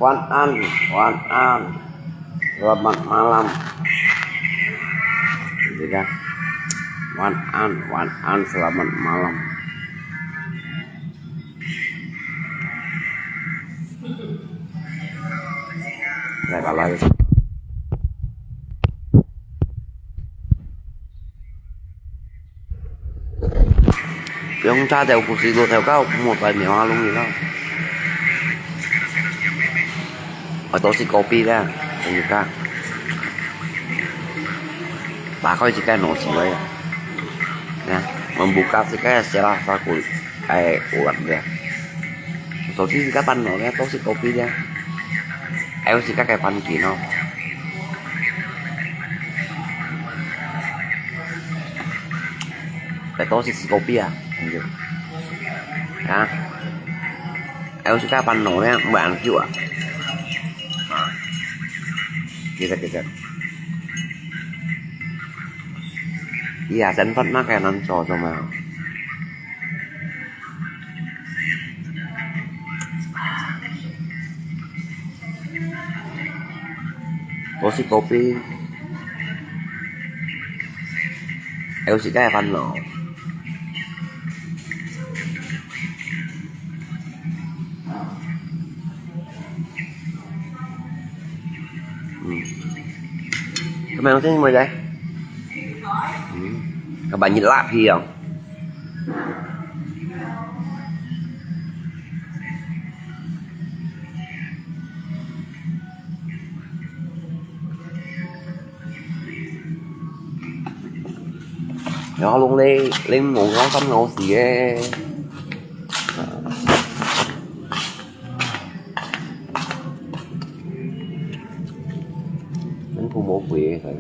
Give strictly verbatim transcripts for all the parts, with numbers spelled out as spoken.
晚安，晚安，selamat malam. Gitu kan? 晚安，晚安，selamat malam. 来吧，来吧。用茶豆腐丝路頭高，莫在苗啊弄你了。啊，都是狗屁的，跟你讲。打开这个东西来呀。Nah, membuka这个salah satu, eh, ulang dia. Tadi si kapan no, ya, to si kopi dia. Ayo si kakai pan kino. Ayo to si si kopi ya. Ha? Ayo si kapan no, ya, mbak angkiu ah. Kita, kita. Iya, sempat makan nan so, so mau. Có xí kopi. Em xí cái phần nọ. Ừm. Cái mèo xí mùi đấy. Ừm. Các bạn nhìn lạ phi không? Nó luôn đi, lên mũ nó xăm ngầu xì ghê. Bánh thu mổ quỷ rồi.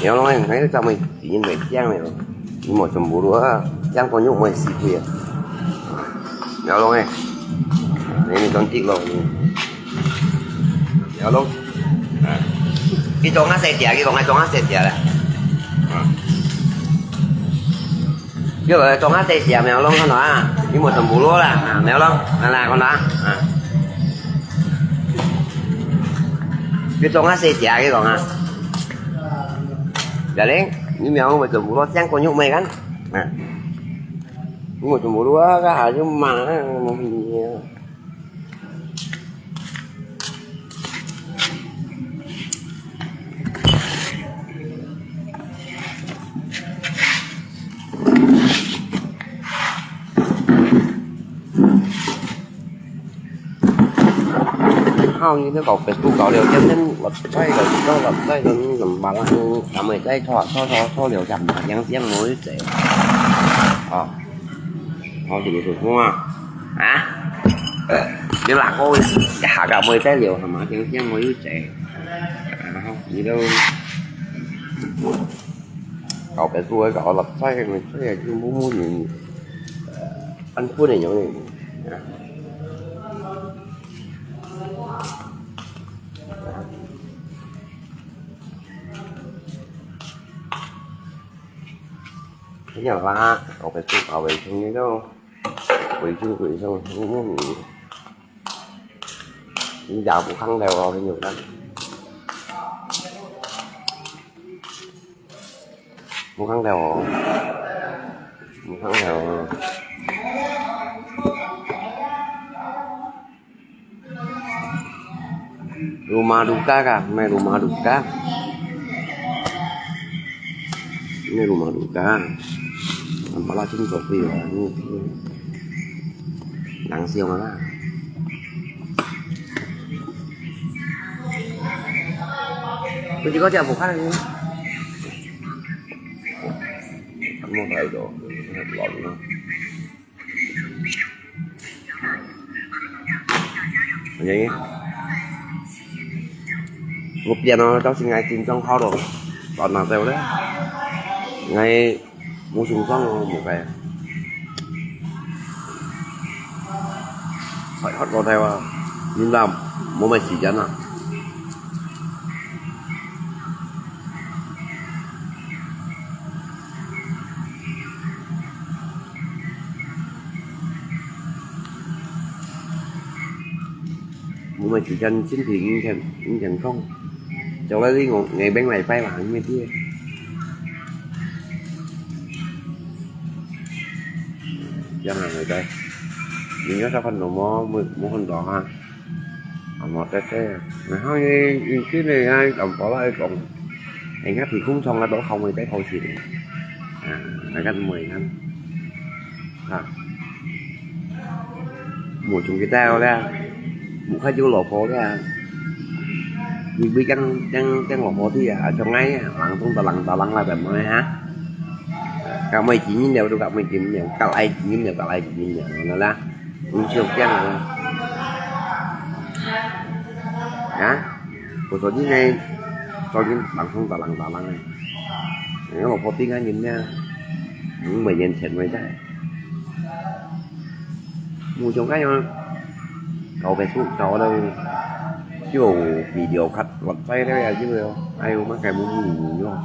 Nhéo lông anh, ngáy chăm mình, chỉ nhìn về chiang này. Đi mỏi chùm bố đũa, chiang con nhúc mày xịt kìa. Nhéo lông anh. Nhéo lông. À. Cái chỗ ngã xe chè, cái chỗ ngã, chỗ ngã xe chè là. À. Yo, tong a se sia mèo long kan a, ni mo tong bulu la, a, mèo long, a la kan a. A. Yo tong a se sia ke kong a. Ya leng, ni mèo mo tong bulu, siang ko nyuk mai kan. A. Ni mo tong bulu a, ka ha ju ma, mo hi. 好，你那搞Facebook搞了，天天我在了，你知道我在了，你怎么办啊？咱们在拖拖拖拖了，干嘛？这样这样我就走。啊。 好，這個是什麼啊？啊？你哪個一下个妹仔了，係嘛？聽聽我有嘴。啊，你都搞別個搞落菜，咪菜就冇冇人，ăn phun này giống này. Cái nhà lá, có cái tủ bảo vệ chung như đâu. Quỷ chung quỷ chung, không có gì. Đi dạo cũng khăn đều rồi, nhiều lắm. Cũng khăn đều rồi. Cũng khăn đều rồi. Rumah duka kah? Mai rumah duka. Ini rumah duka. Nampak lah cun kopi lah. Ini. 當少啊啦。佢這個就無看了，無睇到，亂咯。OK，我變咯，到時𠊎緊張好咯，亂拿走咧。𠊎 無上床哦，無个。快，快落台哇！你那無麼時間啊？無麼時間，身體影響，影響講。將來你講，𠊎明白白嘛，你知。 Yang ang ito. Ninyo sa kan mo, mo, mo kan doha. Amo tete. Nah, ang yung kini ay ang pala ay kong. Ay nga, pikong chong nga doha mo itay kong sini. Ah, nagan mo yan. Ha. Mo chung kita yo le. Mo ka yung lopo le. Ni bi kang, kang, kang lopo ti ya. Chong ay, lang tong talang, talang la dan mo ha. Kak mai jin yin liao, kak mai jin yin liao, kak lai jin yin liao, kak lai jin yin liao, ngon la. Ung siok kiang ngon. Ha? Ko so jin nei, so jin lang song ta lang ta lang nei. Ngon lo po ting an yin ne. Ngon mai yin chen mai dai. Mu chong kai yo. Kau Facebook kau lo. Yo video cut wat sai le ya jiu yo. Ai yo ma kai mu mu yo.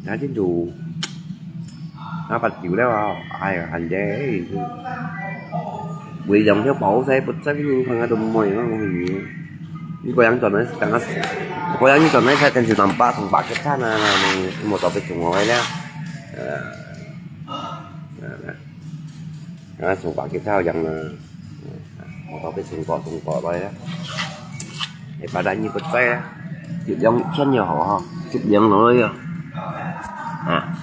Ta jin du. 啊，八九了啊，哎呀，還得，為兩條寶仔，不在乎看下都無用啊，我跟你。你嗰樣轉來，等下，嗰樣你轉來，才跟住南巴從巴克山啊，那麼，那麼早被送回來了，呃，呃，呃，從巴克山好像呢。 我到底送過送過來啊？哎，把咱你不在啊？一兩千就好哈，一兩落去啊。啊。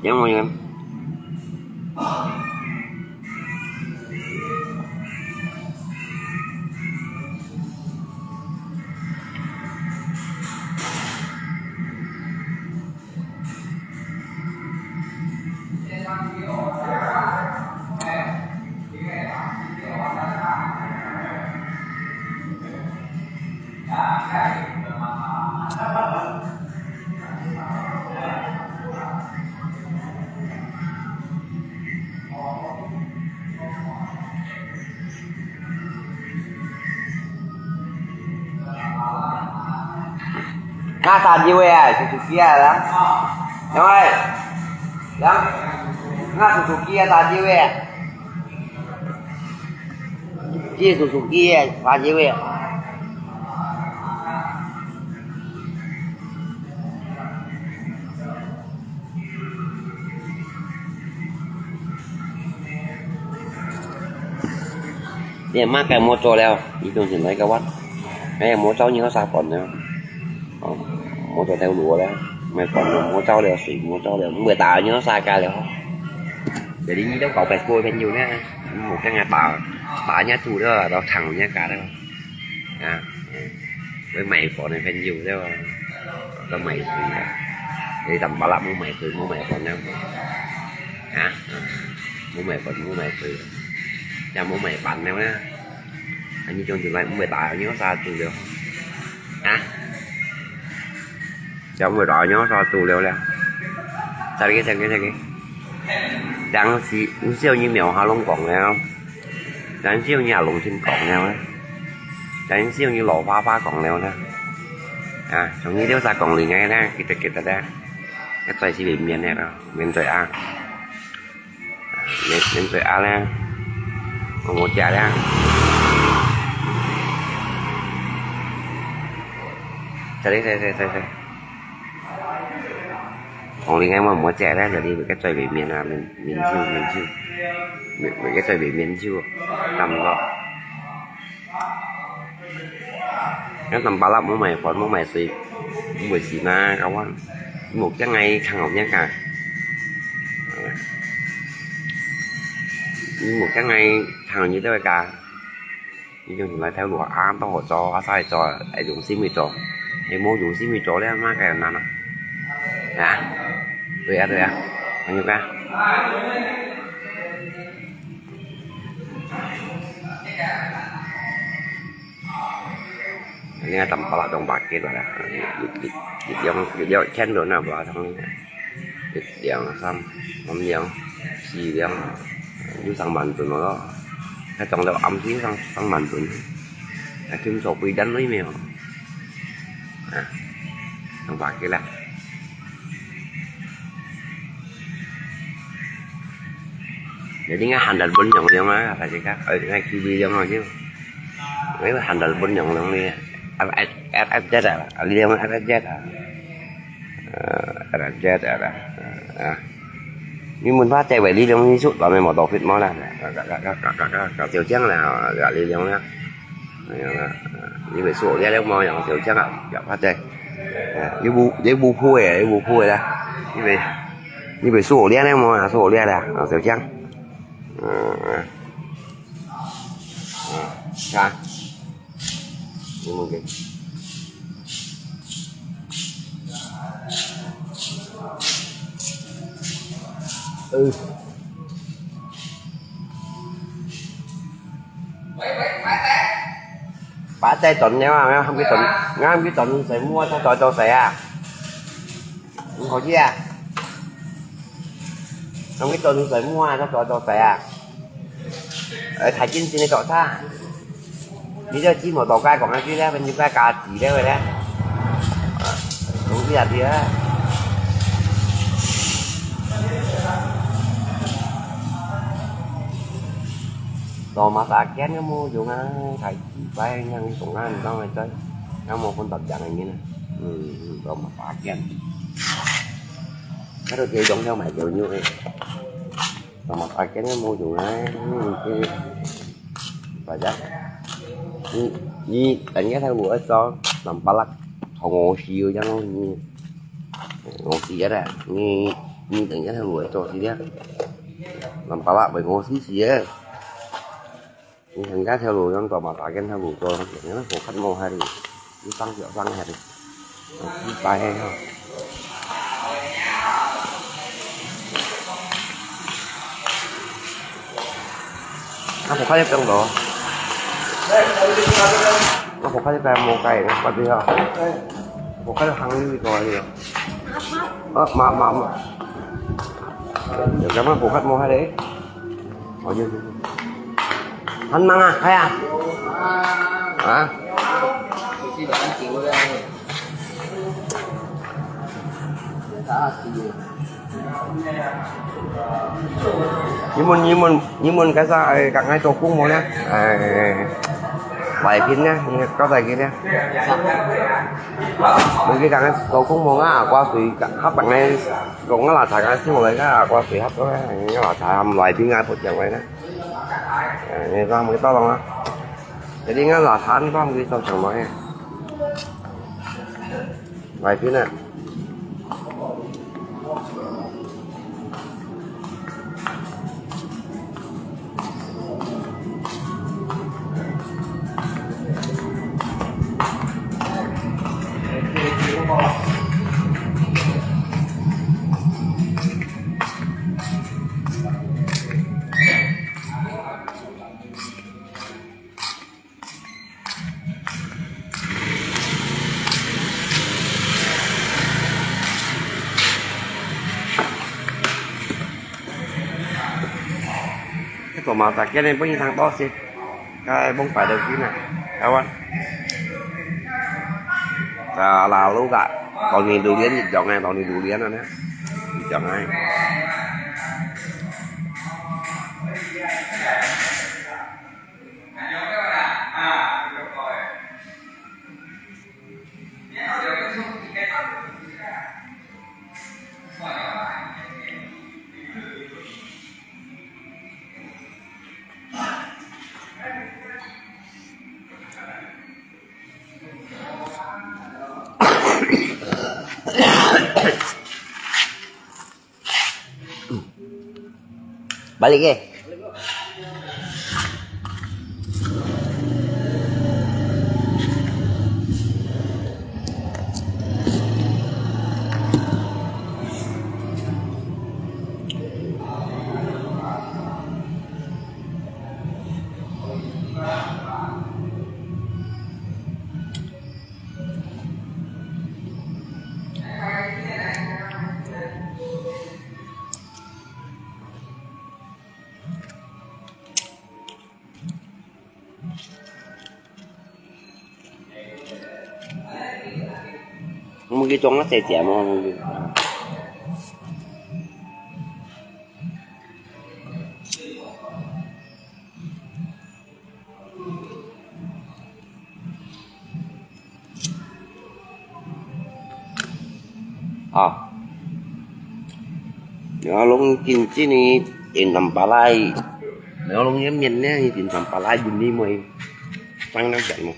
Yang mo yan? 那三隻位啊，Suzuki啊，啦。兩位，兩，那Suzuki啊，三隻位啊。這Suzuki啊，三隻位啊。 你媽該無做了，你當時來个話，哎，無做你个啥辦呢？哦，無做條路了，無辦了，無做了，水無做了，毋會打你个啥家了。Jadi你都搞Facebook朋友呢，你無跟人打，打人家土的，然後搶人家家的。 啊，會買房个朋友對吧？都買水啊，你怎麼啦？無買水，無買房呢？啊，無買房，無買水，也無買房了呢？啊，你種就來，毋會打，你有啥做了？啊？ Chả mùi đó nhó so tù liu liu. Sao cái, sao cái, sao cái. Đang si, siêu như mèo hoa lông cổng liu. Đang siêu như lông xin cổng liu. Đang siêu như lỗ phá phá cổng liu nè. À, sống như liu xa cổng lì ngay nè, kita kita dah. Cái tay si bị miền nè đó, miền trời à. Nên, nên tôi ăn nè. Không có chả nè. Sao đi, sao, sao, sao, sao. 講你个，𠊎毋會食咧，就你个嘴巴面啊，面，面手，面手，面，面个嘴巴面手，感覺。該當巴拉無賣飯，無賣水，無賣錢啊，kawan。無驚𠊎看好面啊。無驚𠊎看好你兜个。 你用來頭路啊，都好做，啊，使做，愛用心去做。你無用心去做咧，麼个難啊？啊？對啊，對啊，朋友啊。你看，當巴拉當巴結啦，一，一，一兩，一兩千多那巴拉通。 一兩、三、三兩、四兩，有上萬噸咯。該種都暗時上，上萬噸，還聽說飛彈類沒有？啊，上百個啦。Jadi nggak handal bun yang yang mana kata kita, eh, nggak kibi yang aja. Nggak handal bun yang yang ni, F F Z ah, yang F F Z ah. Ờ, rất chết rồi đó. Ờ, à. Nhưng mình phát chạy về lý do như suốt đó, mình một tổ fit máu là, có, có, có, có, có, có tiểu chén là, là lý do đó. Ờ, như vậy số lia nếu mà dòng tiểu chén à, gặp phát chạy. Ờ, như bu, như bu phui à, như bu phui đó. Như vậy, như vậy số lia nếu mà số lia là, ờ, tiểu chén. Ờ, ờ. Ờ, sao? Đúng không? Ừ. Bả tay tuần nhau à, không biết tuần, ngắm cái tuần sẽ mua sao tỏi cho sẽ à. Không có gì à. Không biết tuần sẽ mua sao tỏi cho sẽ à. Ở Thái Chính xin cho ta. Lý do chi một tổ cái còn ăn chứ đấy, bên như cái cà chỉ đấy rồi đấy. Đúng cái gì đấy. Tổ mà ta kén cái mua dùng ăn, thầy chỉ phải nhang công an trong này chơi. Nó mua con tập chẳng này như này. Ừ, ừ, tổ mà ta kén. Cái đầu tiên giống theo mày kiểu như vậy. Tò mò ta kén mua dùng á, cái, phải chắc. Ni, ni, tánh nhất theo lụa cho, làm ba lắc, thằng ngô xì ư chắc nó, ni, ngô xì á, ni, ni tánh nhất theo lụa cho xì á. Làm ba lắc với ngô xì xì á. Ni, thằng gái theo lụa, tò mò ta kén theo lụa cho, nó khát mô hay đi, đi tăng triệu tăng hay đi. Đi bay hay không? Nó không có trong đó. Nó không có trong mua cây nữa, có gì không? Không có hàng như vậy rồi. Ờ, mà, mà, mà. Được cái mà không có mua hay đấy. Có gì? Ăn măng à, hay à? Hả? Như mình, như mình, như mình cái sao, ê, các ngài tổ cũng mua nhá. Ê, bài phím nhá, như các bài kia nhá. Mình cái các ngài tổ cũng mua ngã, qua tùy các hấp bằng này, cũng ngã là thằng ngài xíu rồi ngã, qua tùy hấp đó, ngã là thằng hâm loại phím ngài tổ trưởng vậy đó. Ê, như con mới to lòng á. Jadi ngã là thằng con cái tổ trưởng nói. Bài phím nè. Cái tổ mà ta kia nên bớt như thằng to xí. Cái bông phải đầu tiên này. Các bạn. Là, là lúc cả. Còn nhìn đủ liến, nhìn chọn này, còn nhìn đủ liến rồi nhé. Nhìn chọn này. 啊，你个。我们给装个水节目。 啊，你要弄进去呢，点上巴拉，你要弄个面呢，点上巴拉，有你没？当然讲了，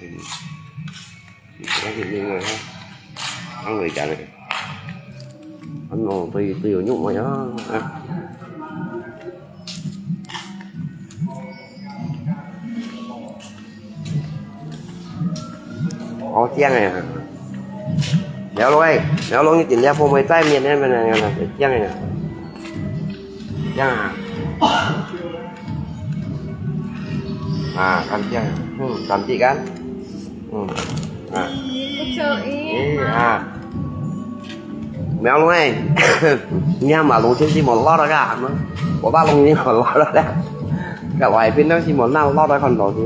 当然讲了，当然讲了，俺弄都有都有用没啊？啊。 好香哎！了咯哎，了咯，你点了风味再面那边那个香哎，香啊！啊，干香，嗯，干地干，嗯，啊，不错哎。嗯啊。 苗龙哎，你看马龙天气没落了干啥呢？我把龙天没落了嘞，在外边东西没那落了看东西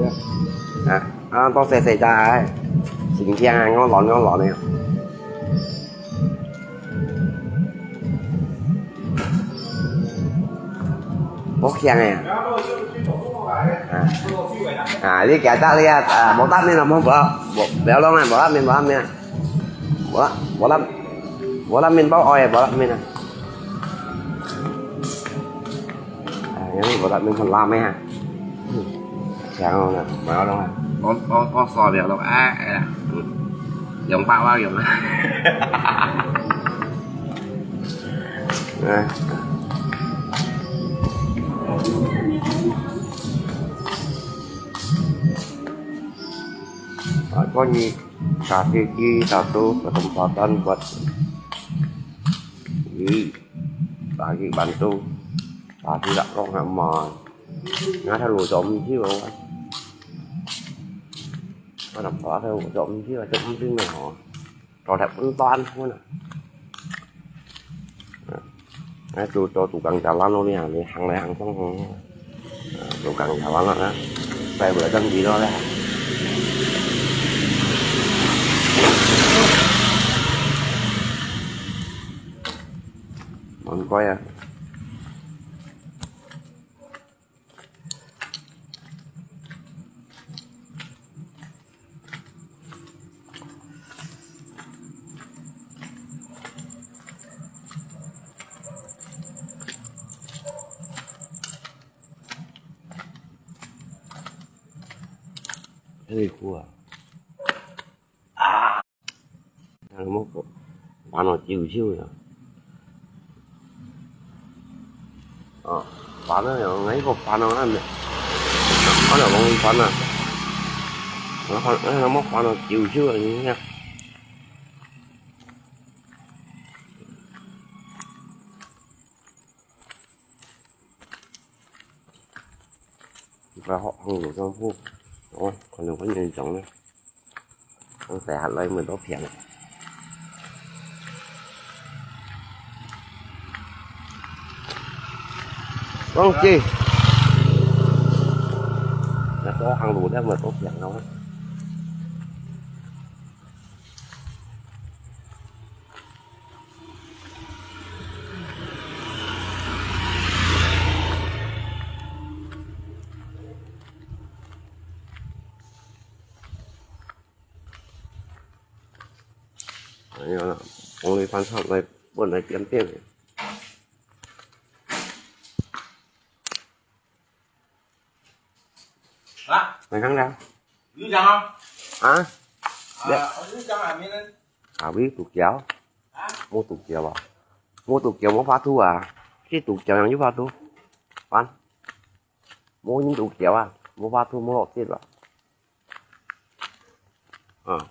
啊，啊，到谁谁家哎，今天啊，我老我老呢。我香哎，啊，啊，你给他打理啊，啊，没打理了，没没没有弄了，没打理没打理。 无啦，无啦，无啦，面包，哦，无啦，面啊。哎，有无啦，面包拉咩啊？嗯，香哦，那，无啦，我我我烧了咯，哎哎呀，嗯，用百万用啊。哎。 Aku ni kasih di satu kesempatan buat di bagi bantu. Tapi tak kong sama. Ngah thalo som siu. Ngah thalo som siu, som siu na ho. Cho đẹp an toàn hơn à. Đấy, tôi cho tủ căng trà lăn luôn nha, để hàng này hàng xong rồi. À, tủ căng trà lăn lắm á. Đây vừa chân gì đó đấy. Món quay à. Hơi khua. À. Nó mốc bán nó chiu chiu nhỉ. Ờ, bán nó, ngay có bán nó ăn nhỉ. Nó là bông bán à. Nó, nó mốc bán nó chiu chiu nhỉ. Và họ không đủ cho phút. Ủa, còn đừng có nhìn trống nữa. Không phải hạt lây mười đốt phiền. Không chi. Là có hàng đủ đấy mà có phiền đâu. Ai ya, ong li fan sat lai, bun lai tiêm tiêm. Hả? Mày kháng đau. Như chăng không? Hả? À, như chăng à, mình. À, ví tụ kéo. Hả? Mua tụ kéo à? Mua tụ kéo mua phá thu à? Chứ tụ kéo yang như phá thu. Bán. 無人都叫啊，無法度，無落節啊。啊。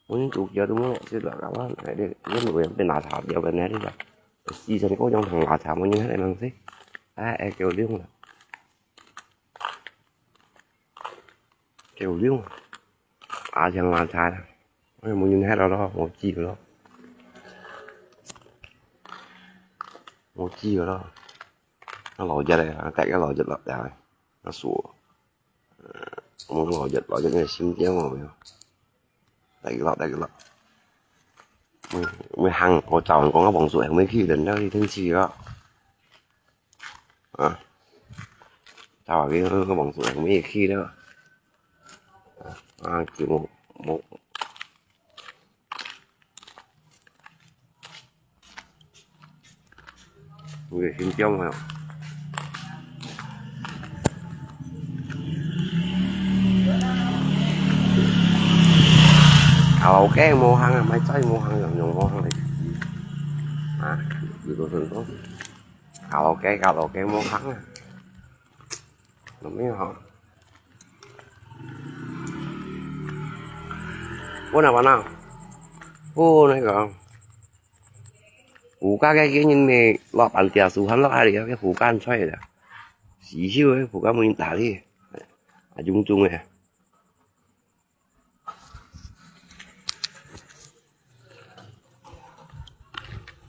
我们都叫都没有这个，然后哎，这这我也被拿茶，要不然那个，西城高中同拿茶，我们还能谁？哎哎，给我用了，给我用了。 啊，像烂茶啦，哎，無人歇了咯，無機會咯，無機會咯。啊，老一个，大家老一落啊，啊，說，呃，我老一，老一个心焦哦，沒有，大家落，大家落。我，我行，我早上講个黃叔，還沒去，等到一天去了。 啊，打个个个網速還沒去了。啊，就無，無，有點心焦嘛。卡拉OK無行啊，買菜無行，用用無行嘞。啊，有个很多。 卡拉OK，卡拉OK無行啊。有沒有好？我那完了，我那个，胡家个人呢，老板店煮飯落下來，个胡家菜的，洗手的，胡家没人打理，啊，种种的。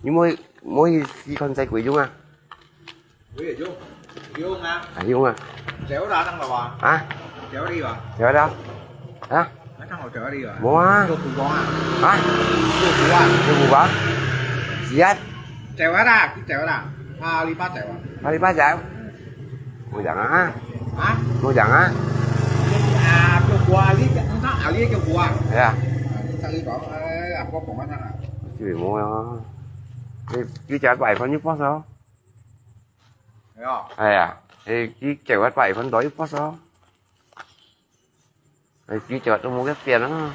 你無，無去試看在幾種啊？我也用，用啊，啊，用啊。走啦，當老啊。啊？走你吧。走了？啊？那當好走你吧。無啊。做苦工啊。啊？做苦啊。做苦工？是啊。走啊啦，你走啦，阿里巴巴走啊。阿里巴巴走？ 無講啊？啊？無講啊？啊，叫我啊，你講，你看啊，你叫我啊。係啊。啊，你上去講，哎，阿婆講啊，他啊。就無啊。你，你叫擺盤就不少。係啊。哎呀，哎，你叫我擺盤都又不少。 哎，幾隻都無个變啊。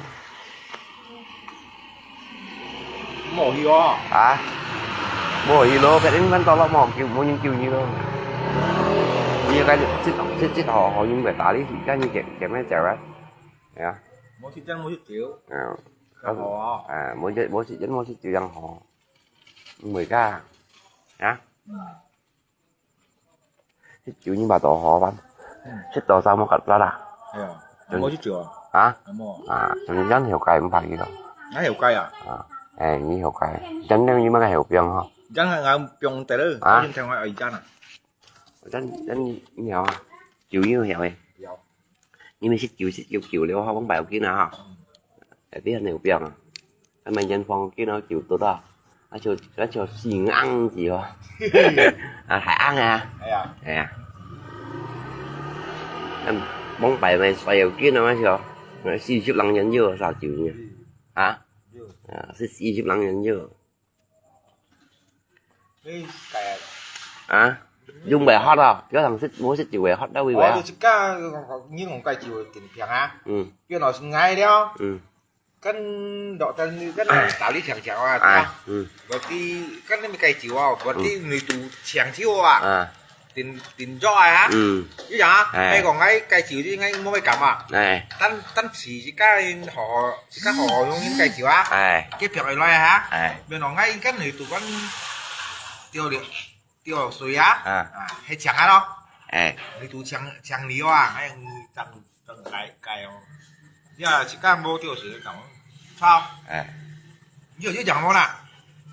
無去哦。啊？無去咯，別人問到了無救，無人救你咯。你該這，這，這好好，你毋打理佢，該你揀，揀咩隻啊？係啊。無時間，無去救。嗯。較好啊。哎，無時，無時間，無去救樣好。毋會噶。啊？嗯。 去救你把刀好辦，嗯。去刀啥么个啦啦？哎呀，真，無去救啊？啊？無。啊，你真後悔毋怕去咯？𠊎後悔啊？啊，哎，你後悔，真的你乜个後悔哈？真个𠊎放得了，啊？我先聽我愛真啊。真，真你，你曉啊？救你曉誒。曉。 你們食酒，食酒，酒了，好，往擺有見啊，哈。嗯。哎，別人有病啊。他們人方見到酒多大，那就，那就死硬子哦。啊，還硬啊。哎呀。哎呀。嗯，往擺買水有見啊，那就，那四十零人有啥酒呢？嗯。啊？有。啊，係四十零人有。 你該啊？啊？用袂渴啊？有人食，無食就會渴，哪會會啊？哦，就自家，你講該酒定平啊？嗯。變老是𠊎了。嗯。跟落單，跟大力強強啊，哎，對吧？嗯。我的，跟你們該酒啊，我的內肚強酒啊。啊。 定，定著啊，哈。嗯。你講啊，哎。該講該，該酒你應該無愛感啊。哎。但，但是自家好好，自家好好用用該酒啊。哎。佢平下來啊，哈。哎。變講𠊎應該內肚講，吊了，吊水啊。啊。啊，係強啊咯。哎。內肚強，強流啊，哎，正，正該，該哦。你啊，自家無吊水講，操。哎。你有，有講無啦？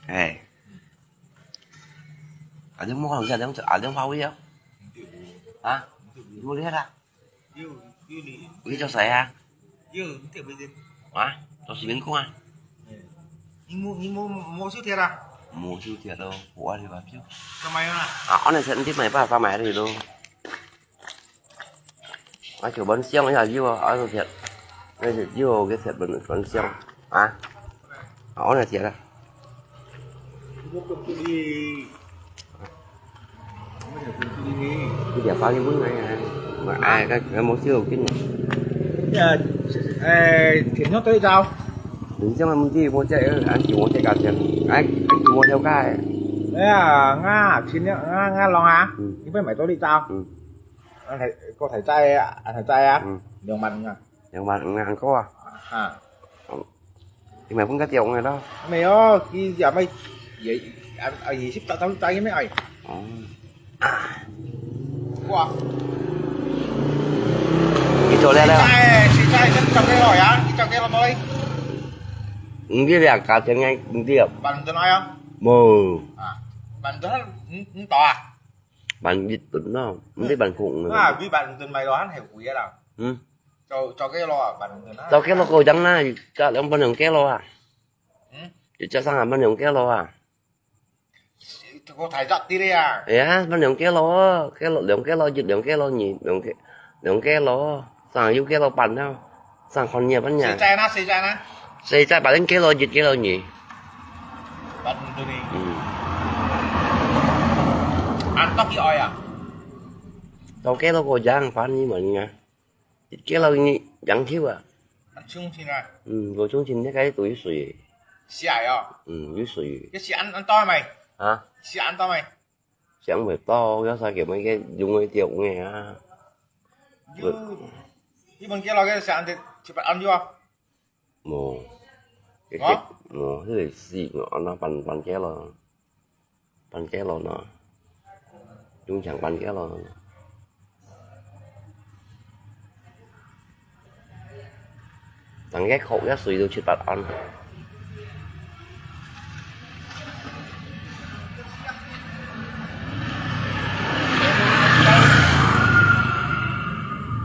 哎。 啊，你莫講，你阿娘，阿娘發威啊？啊？你莫理佢啦。你做啥啊？啊？做市民工啊？你莫，你莫，莫收貼啦。莫收貼咯，我你話就。幹嘛呀？啊，安尼先，你買把啥買你咯？ 啊，就分享一下，有啊，啊，个貼，那是有个貼分，分享啊。啊，我來貼啦。你貼發你分來啊，哎，該，該無收緊。呃，呃，天天都在走。你这样问题，我这，俺就我这个钱，俺，俺就我了解。哎呀，俺天天，俺，俺弄啊，嗯。你不买多少走？嗯。俺还，我还在啊，俺还在啊，嗯。两万啊。两万，嗯，还够啊。啊。哦。你买分个点个咯。没有，你也没，也，啊，啊，二十到三十个没哎。哦。 哇。你做了了。哎，现在，现在，你找给我呀？你找给我多嘞？你这两个钱哎，你这。万顿来啊？无。啊，万顿，你，你多啊？万一顿咯，你这万空了。啊，比万顿买多还贵啦。嗯。找，找给我啊，万顿啊。找给我够讲啦，加两百两给我啊。嗯。就加上两百两给我啊。 个大隻啲个啊。哎呀，分兩个咯，个咯，兩个咯，一兩个咯，二兩个，兩个咯，生有个咯半咯，生看你啊，分呀。細隻呢？細隻呢？細隻，把人个咯，一个咯，二。八五度呢？嗯。恁多佢愛啊？到个咯，个樣，反正問啊。 一个老人养狗啊。啊，相信啊。嗯，无相信，那个都有水。是啊哟。嗯，有水。这是安，安到没？啊？是安到没？想袂到，要啥个么个用个掉个啊。有，你们给老个是安的，七八安有啊？无。啊？无，迄个是安那半，半个咯。 半个咯喏，用抢半个咯。人个口要水都七八安。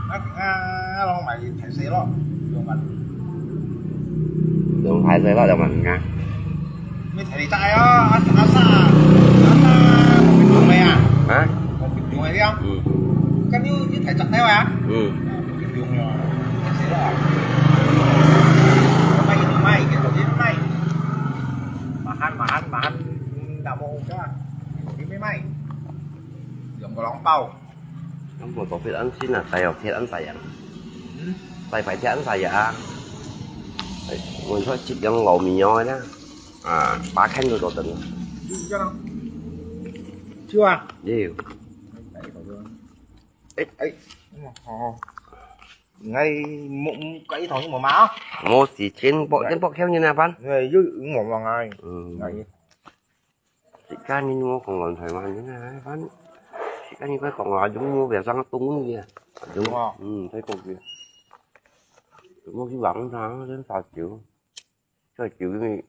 啊，啊，啊，攏买大细咯，用啊。用大细咯，用啊。 你提你帶哦，啊，啊，啥？啊，啥？無平常个啊？啊？無平常个了。嗯。該你，你提隻條啊？嗯。無平常个哦。係咯。買，買，買，買。慢慢，慢慢，慢慢。嗯，那麼OK啊。你買，買。用個兩包。 咁外國別人先啊，大陸別人大人。嗯。大排別人大人啊。哎，我說一兩老米哦，那，啊，八千都做得了。就這樣。就啊。也有。哎，哎，哎，嗯，好，好。哎，無，無，該一桶就無嘛啊？無時間，博，先博條你那班。哎，又，又無嘛哎。嗯。哎。 自家人我講來台灣人啊，反正自家人佢講話，中國別生東西啊，中國，哦。嗯，泰國个，中國去網上先殺酒，殺酒因為，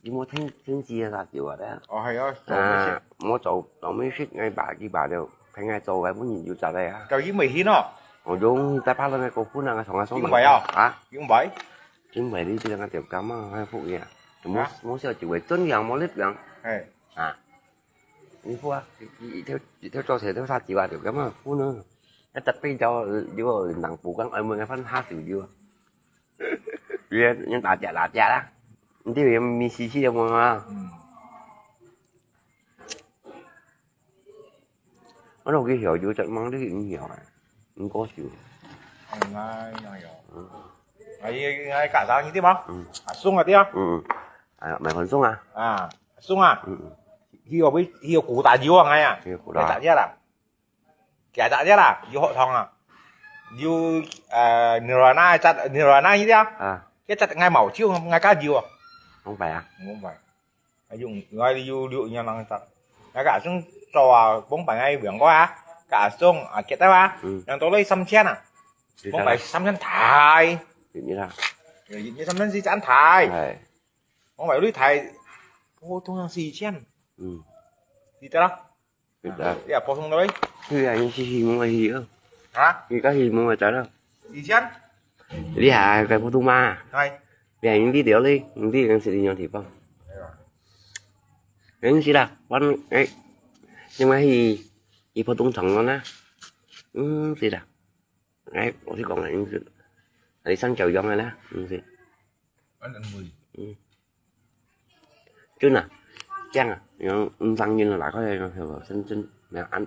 你莫聽，聽死啊殺酒啊，對啊。哦，係啊，做美食。啊，莫做，做美食，𠊎爸佢爸就，聽𠊎做个，本人有責个啊。就因為佢喏。我用在巴倫个高分啊，從來上班。因為啊。啊？因為。因為你這個條感冒，還福呀，莫，啊？莫燒酒个，真樣莫烈樣。係。 啊，你看啊，一，一，一條，一條做事都殺酒啊，就咁樣分啊。該特別就，就人不講，哎，問个分下手就啊。人，人打架，打架啦，你這邊咪死死个嘛。嗯。 啊，你去曉有隻mang你去曉啊，毋過少。嗯，哎呀喲。嗯。哎，哎，介紹你對無？嗯。阿松啊，對啊。嗯，嗯。哎呀，買番松啊。啊，阿松啊。嗯，嗯。佢有，佢有古打油啊，哎呀。佢有古打。佢打隻啦。佢打隻啦，有學堂啊。有，呃，Nirvana隻，Nirvana你對啊。啊。佢隻𠊎無酒，𠊎加油啊。明白啊。明白。 啊，用，𠊎有，有，有人得。那個阿松做啊，往擺𠊎兩個啊，個阿松啊，結得啊，嗯。人到來三千啊，往擺三千大。一日啊。一日三千四千大。哎。往擺有大，普通人四千。嗯。記得啦。 對啊。呀，普通个喂。對啊，你是希望个希啊。啊？你个希望个在哪？以前？你還个普通嘛？哎。你還用得了嘞，用得能是用地方。哎呀。能是啦，反正，哎，因為佢，佢普通長了呢。嗯，是啦。 哎，我是講个，你是，你上教養个啦，嗯，是。反正會。嗯。真啊，這樣啊，然後，嗯，上癮了，哪塊，然後，真，真，那安。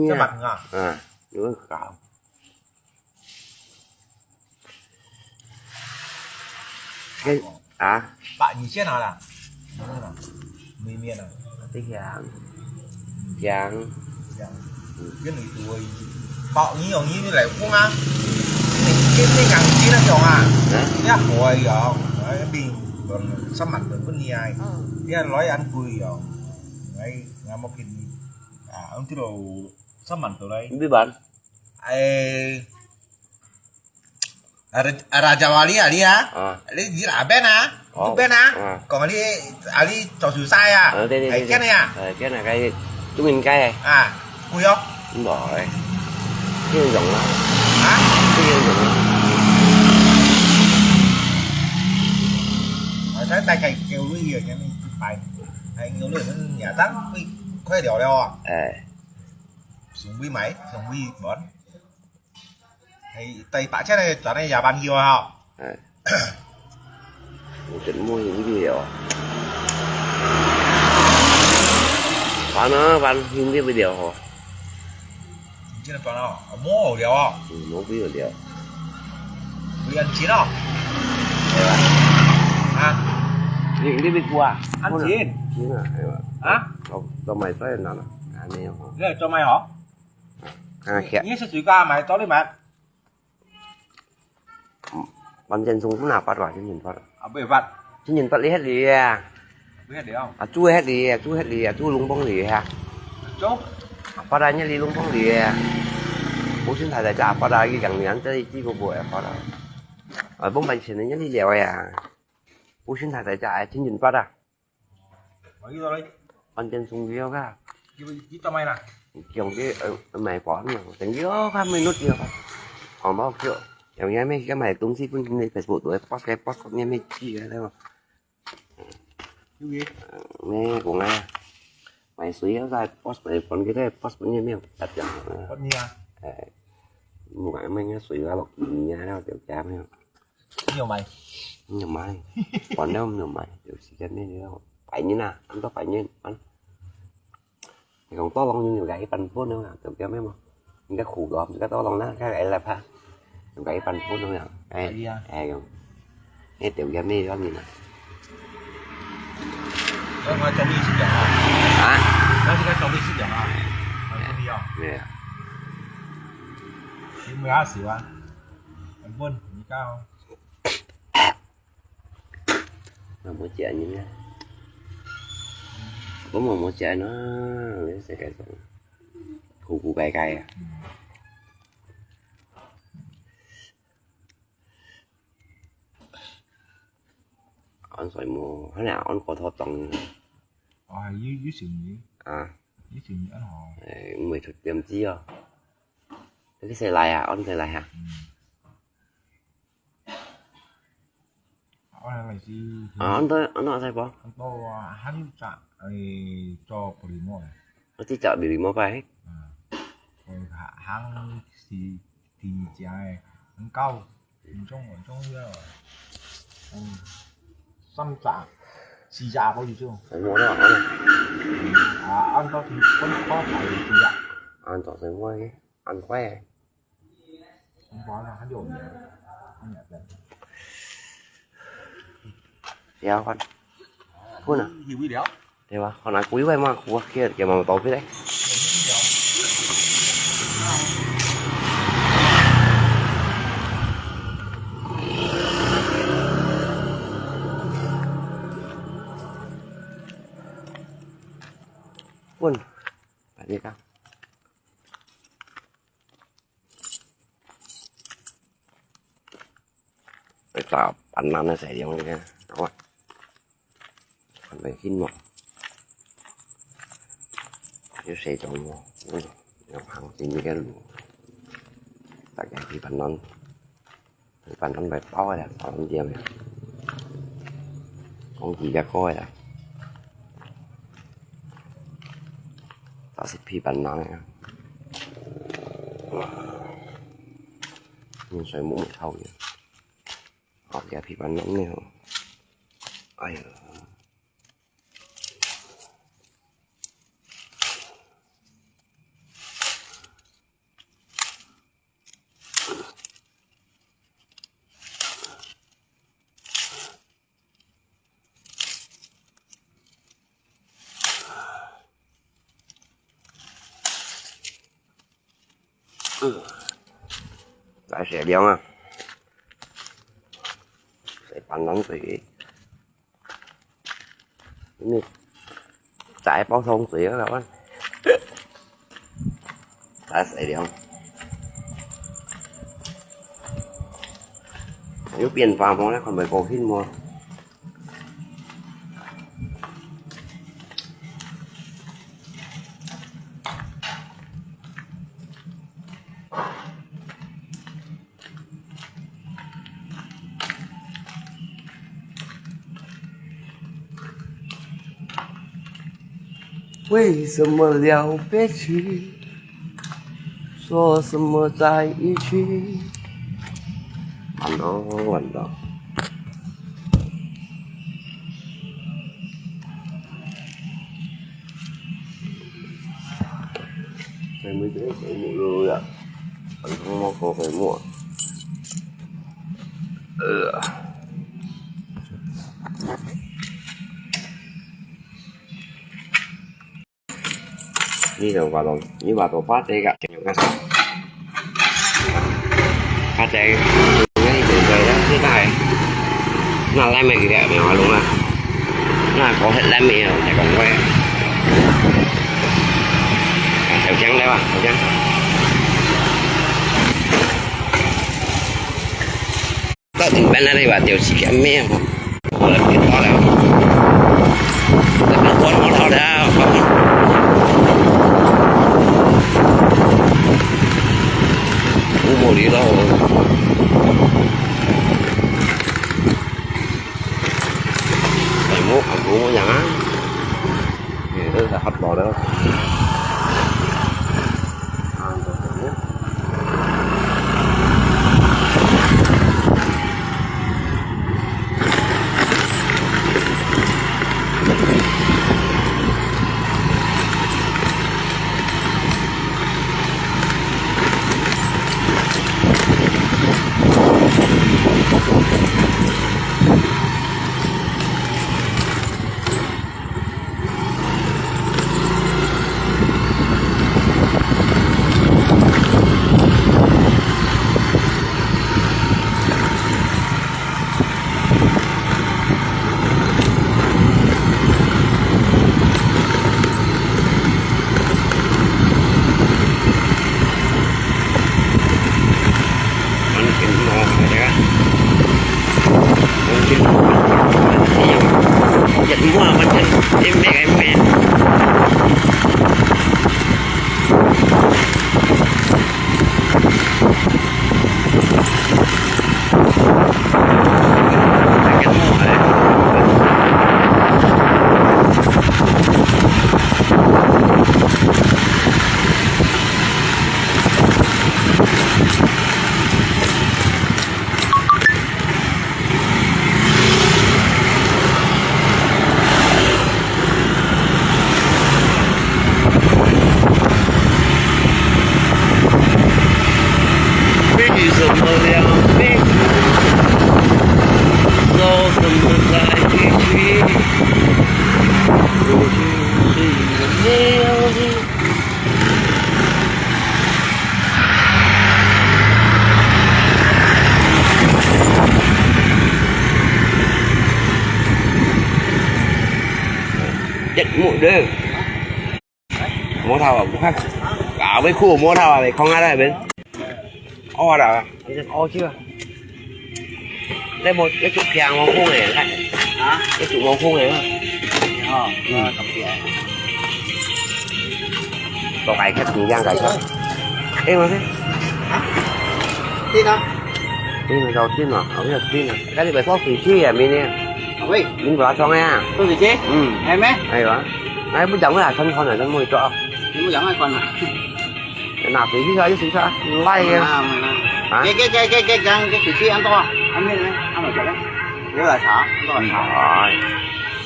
你啊。這麼遠啊？嗯，有人搞。這啊？八二千啊啦？沒面啊？這樣，樣。樣。因為都會，八二用你來講啊，你你你講錢那種啊？啊？你好啊用，哎，平，三萬多分你啊，你還來恁貴哦，哎，我冇給你，啊，這度三萬多來。你幾萬？ Ai, Raja Wali ali ah. Ah. Ali di Raben ah. Oh. Raben ah. Ah. Kong ali, ali cho susah ah. Ah, 對對對對。Ai, kian ah. Ah, kian ah, kaya tumingin kaya. Ah, kuyo. Hindi. Kian dong ah. Ha? Kian dong ah. Ai, sai tai kai kêu lui ah, kian ni pai. Ai, kêu lui, mình nhà tăng, ui, khoe liao liao ah. Eh. Sung wi mai, sung wi bon. Hai, tai pa cha nai, cha nai ya ban hiu hao. Hai. Ui, chân mui wi liu. Ban ah, ban hiu wi liu ho. Chân ban ah, mo liu ah. Ui, mo wi liu. Wi ăn chín ah. Ha? Ni, ni wi kua. Ăn chín. Chín ah, ai wa. Ha? Cho, cho mày xoay nè. Anh em ho. Ni cho mày hả? À, kìa. Nghe sẽ sủi ca mày, tao đi mày. Bạn chân sung cũng nạp bắt rồi, chân nhìn bắt. À, bây bắt. Chân nhìn bắt đi hết đi à. Biết đi không? À, chú hết đi, chú hết đi, à, chú lung bông đi ha. Chú? À, bắt ra nhớ đi lung bông đi à. Bố xin thầy thầy cho à, bắt ra cái gàng nhắn tới chi cô bố à, bắt ra. À, bông bánh xin nhớ đi lèo à. Bố xin thầy thầy cho à, chân nhìn bắt à. Ở dưới đây. Ăn chân sung liu ka. Dưới, dưới tao mày nè. Kiong cái, ờ, mày bỏ nó, tao liu ka, mày nút liu ka. Còn bao nhiêu? Em nghe mày cái mày tung xí phun trên Facebook tuổi, post cái post nghe mày chi cái đấy mà. Cái gì? Ờ, nghe cũng nghe. Mày suy yếu ra post mày phun cái đấy, post phun nghe mày đặt chẳng. Phun nghe à? Ờ. Mua cái mày nghe suy ra lọc gì nghe đâu, kiểu chả mày. Nhiều mày. Nhiều mày. Còn đâu nhiều mày, kiểu gì cái này đâu. Phải như nào, ăn tao phải như ăn. Thì còn to lòng nhiều cái phần phun nữa, kiểu kia mấy mà. Những cái khủ gọt, những cái to lòng đó, cái ấy là pha. Những cái phần phun nữa. Ê, ê, không. Ê, tiểu kia mê đó gì nè. Nó nói trong đi xí dòng à? Hả? Nó sẽ trong đi xí dòng à? Nó không đi không? Nè. Thì mười hai xíu à? Phần phun, như cao. Mà mua chè như thế. Có mà mua chè nó, nó sẽ cái củ củ cay cay à. Ăn xoài mù, thế nào ăn có thọ tòng. Ờ, hay dưới, dưới sừng nhỉ? À. Dưới sừng nhỉ, ăn hò. Ê, mười chục tiêm chi à. Cái xe lai à, ăn xe lai hả? Ừ. Ăn này là gì? À, ăn tôi, ăn nó sai bó. Ăn tôi, à, hán chả, ê, cho bì mò. Nó chỉ chả bì mò phải. À. Rồi há-, hán xì, xì chả, ăn cao. Ăn trong, ăn trong yà. Ừ. Sắm chả, xì chả có gì chứ? Sai bó đó, ăn. À, ăn tôi thì không có phải xì chả. Ăn tôi sai bó cái, ăn khoai. Iya, kan. Pun ah. Hiwi liao. Iya, kan aku iwai mah aku kira kira mau tau pi deh. 來打板南个時節个，好啊。看來興無？有細種無？嗯，有行情个路，大家去板南。 板南來包个啦，包南店个，講幾隻個个啦，這係皮板南个，嗯，所以無乜討厭。好，這皮板南个吼，哎呀。 嗯，來，洗涼啊！洗板南水，你再包桶水啊，老闆。來，洗涼。有變化無？看袂高興無？ 為什麼了不起，說什麼在一起？完了，完了。 開門，開門了呀！開門，開門。呃。你就話到，你話到花姐个，花姐，你就在那，那來沒給他，沒話弄啊。 那講係爛尾啊，你講喂。有聽到啊？有聽。到頂邊那裡吧，就是个咩吼。我來別到了。這邊我摸到了。我摸你了。 哎，摸，哎，摸，摸，摸，摸。哎，這個還好的。啊，對，對，對。 一目了。摸頭啊，摸頭。啊，要哭摸頭啊，你看下那邊。哦，好了，已經哦去了。你無一足平望風个，啊？一足望風个。哦，嗯。啊，咁樣。做解決，唔驚解決。哎，我說。啊？對啊。對啊，搞定了，好像定了。該你別放水去啊，明天。喂。你不要裝呀。放水去？嗯。還沒？哎呦，哎，不講話，看看了，真會做啊。你不講話，關了。 拿水去啊，有水去啊，來个。啊，啊。啊？該，該，該，該，該，該，該水去恁多啊？恁樣呢？恁多水呢？有奶茶，有奶茶。哎。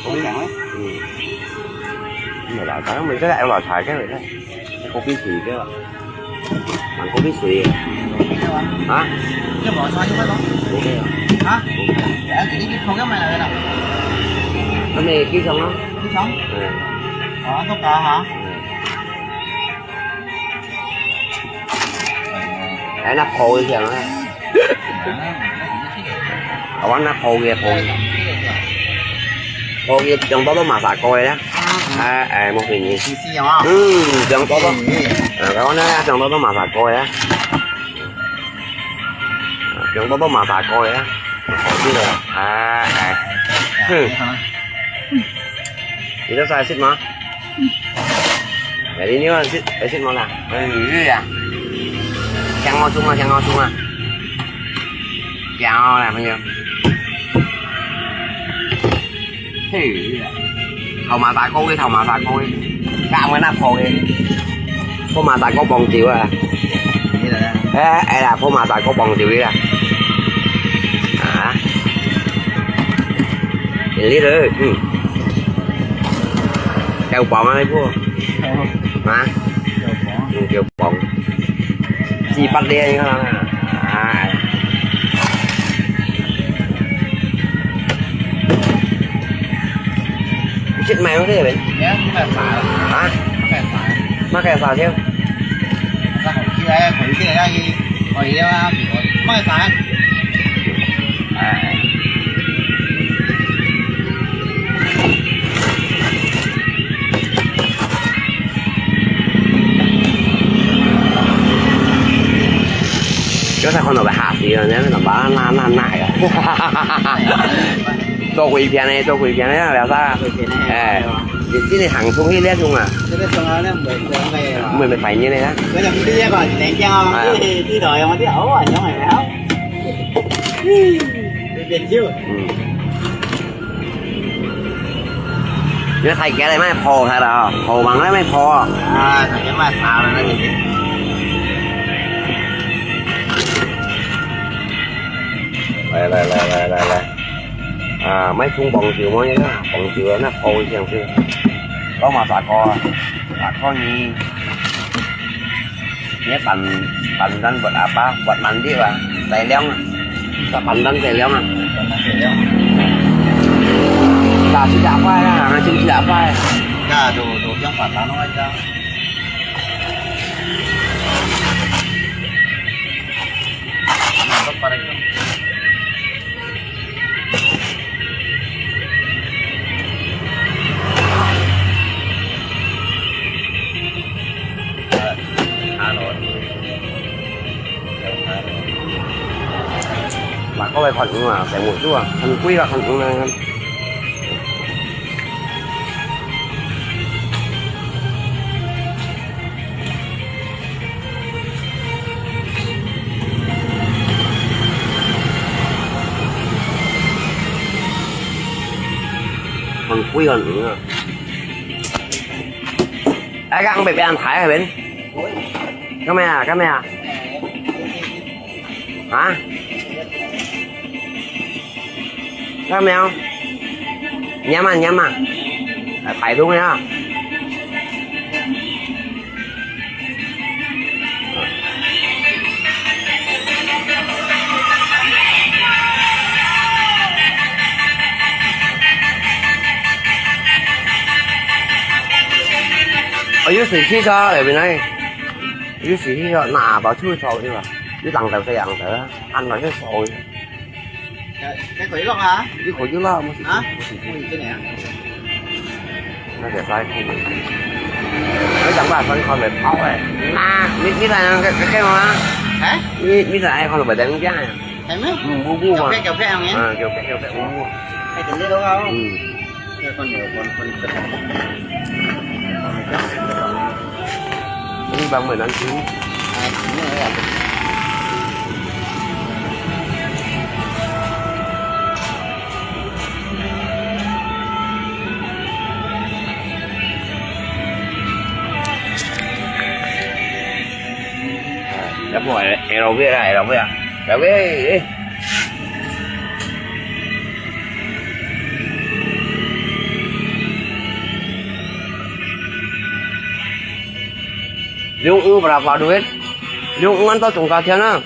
好香欸。嗯。有奶茶，有奶茶，有奶茶，有奶茶。咖啡水个吧？買咖啡水。啊？有奶茶，有奶茶。OK啊。啊？OK啊。哎，你去旁邊買來个啦。那麼機場啊？機場？嗯。啊，都搞哈。嗯。 哎，該泡一下啊。啊，𠊎該泡个，泡个。泡个，全部都馬殺過个啦。哎，哎，莫騙你。嗯，全部都，嗯，𠊎講呢，全部都馬殺過个啦。全部都馬殺過个啦。泡个，哎，哎。嗯。你在晒食嗎？ 哎，你，你愛食，愛食麼个啊？哎呀，香菇盅啊，香菇盅啊。香菇啦，朋友。嘿，頭麻大哥个，頭麻大哥个，加滿那泡个，泡麻大哥幫酒啊。哎，哎啦，泡麻大哥幫酒个啦。啊，你了，嗯。 夠磅啊，你估？啊？夠磅。嗯，夠磅。四百零，你看啦。哎。你識買嗰啲咩？啊？買个啥？買个啥先？買个啥？ 有時看到會嚇死人，你明白？那那那呀，做鬼片呢，做鬼片呢，聊啥？哎，你今天行出去那種啊，這個中啊，那沒沒沒反應的啊？我想這個年輕啊，哎呀，這這老樣，這好玩，樣哎，好。 嗯。你大家來買泡菜了啊，泡網來買泡啊。啊，大家買茶了那個。來來來來來來。啊，買中磅酒麼个啊？磅酒啊，那泡一下子。老馬啥个啊？啊，看你。 你pandan，pandan buat apa? Buat mandi lah. Sai liang. Sa pandan sai liang ah. Pandan sai liang. Sa sida pai lah, macam sida pai. Ya, tu, tu yang pandan aja. Mantap, Pak. 買過來看魚啊，成日都啊，很貴啊，看魚啊。 很貴很貴啊。哎，剛被別人抬了，邊。幹嘛呀？幹嘛呀？啊？ 看到沒有？你要嗎？你要嗎？來，擺動呀！哦，有水氣个，內面來。有水氣个，拿把手抽對吧？有人頭，細人頭啊，按落去掃。 該，該可以落啊？你可以落，無事。啊？無事。可以這樣啊？那個啥，可以。你等下分開來泡欸。那，你，你來該，該，該幹嘛？哎？你，你來看到白等樣啊？係咩？嗯，烏烏嘛。腳劈，腳劈樣嘅。啊，腳劈，腳劈，烏烏。係，真係都好。嗯。呢班咪難聽。有無L V啦，L V啊，L V。Lông ưng berapa duit? Lông ưng ăn to chungka thian ah.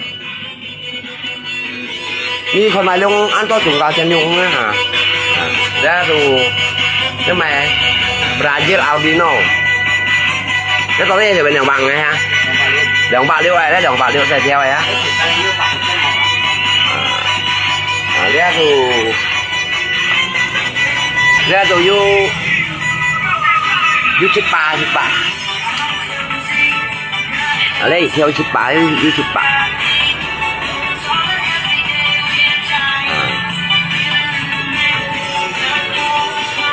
Ni khon mai lông ưng ăn to chungka thian lông ưng ah ha. Dah tu, ni mai Brazil albino. Ni to ni sebenarnya bang ni ha. Lông bak liu ai, lông bak liu sai thiau ai ha. Ah, dah tu. Dah tu yu, yu chit pa, chit pa. Alei, thiau chit pa, yu, yu chit pa.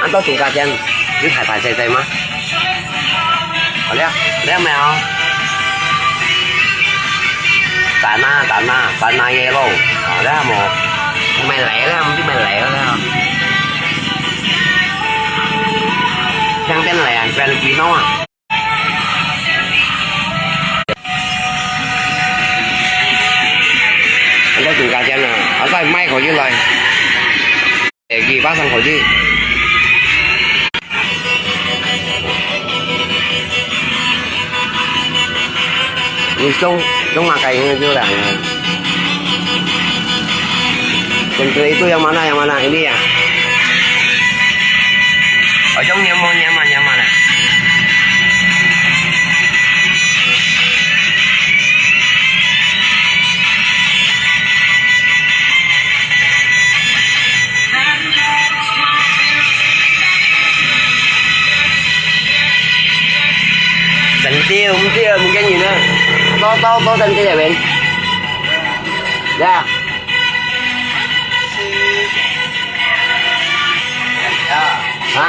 Ăn to chungka thian, yu thai thai sai sai ma. Alei, alei mèo. Tanah, tanah, tanah yellow. Alei mèo. Mèo lei, alei, mèo lei, alei. Yang ten lei, yang ten lei. Ăn to chungka thian ah, asal mai kho yu lai. Eh, kì bác sang kho yu. Ni sông, sông mà cái như là Contoh itu yang mana, yang mana? Ini ya? Ojong nyama, nyama, nyama lah. Senti, mesti mungkin gini. Tahu, tahu, tahu senti ya, Ben? Ya. Hah?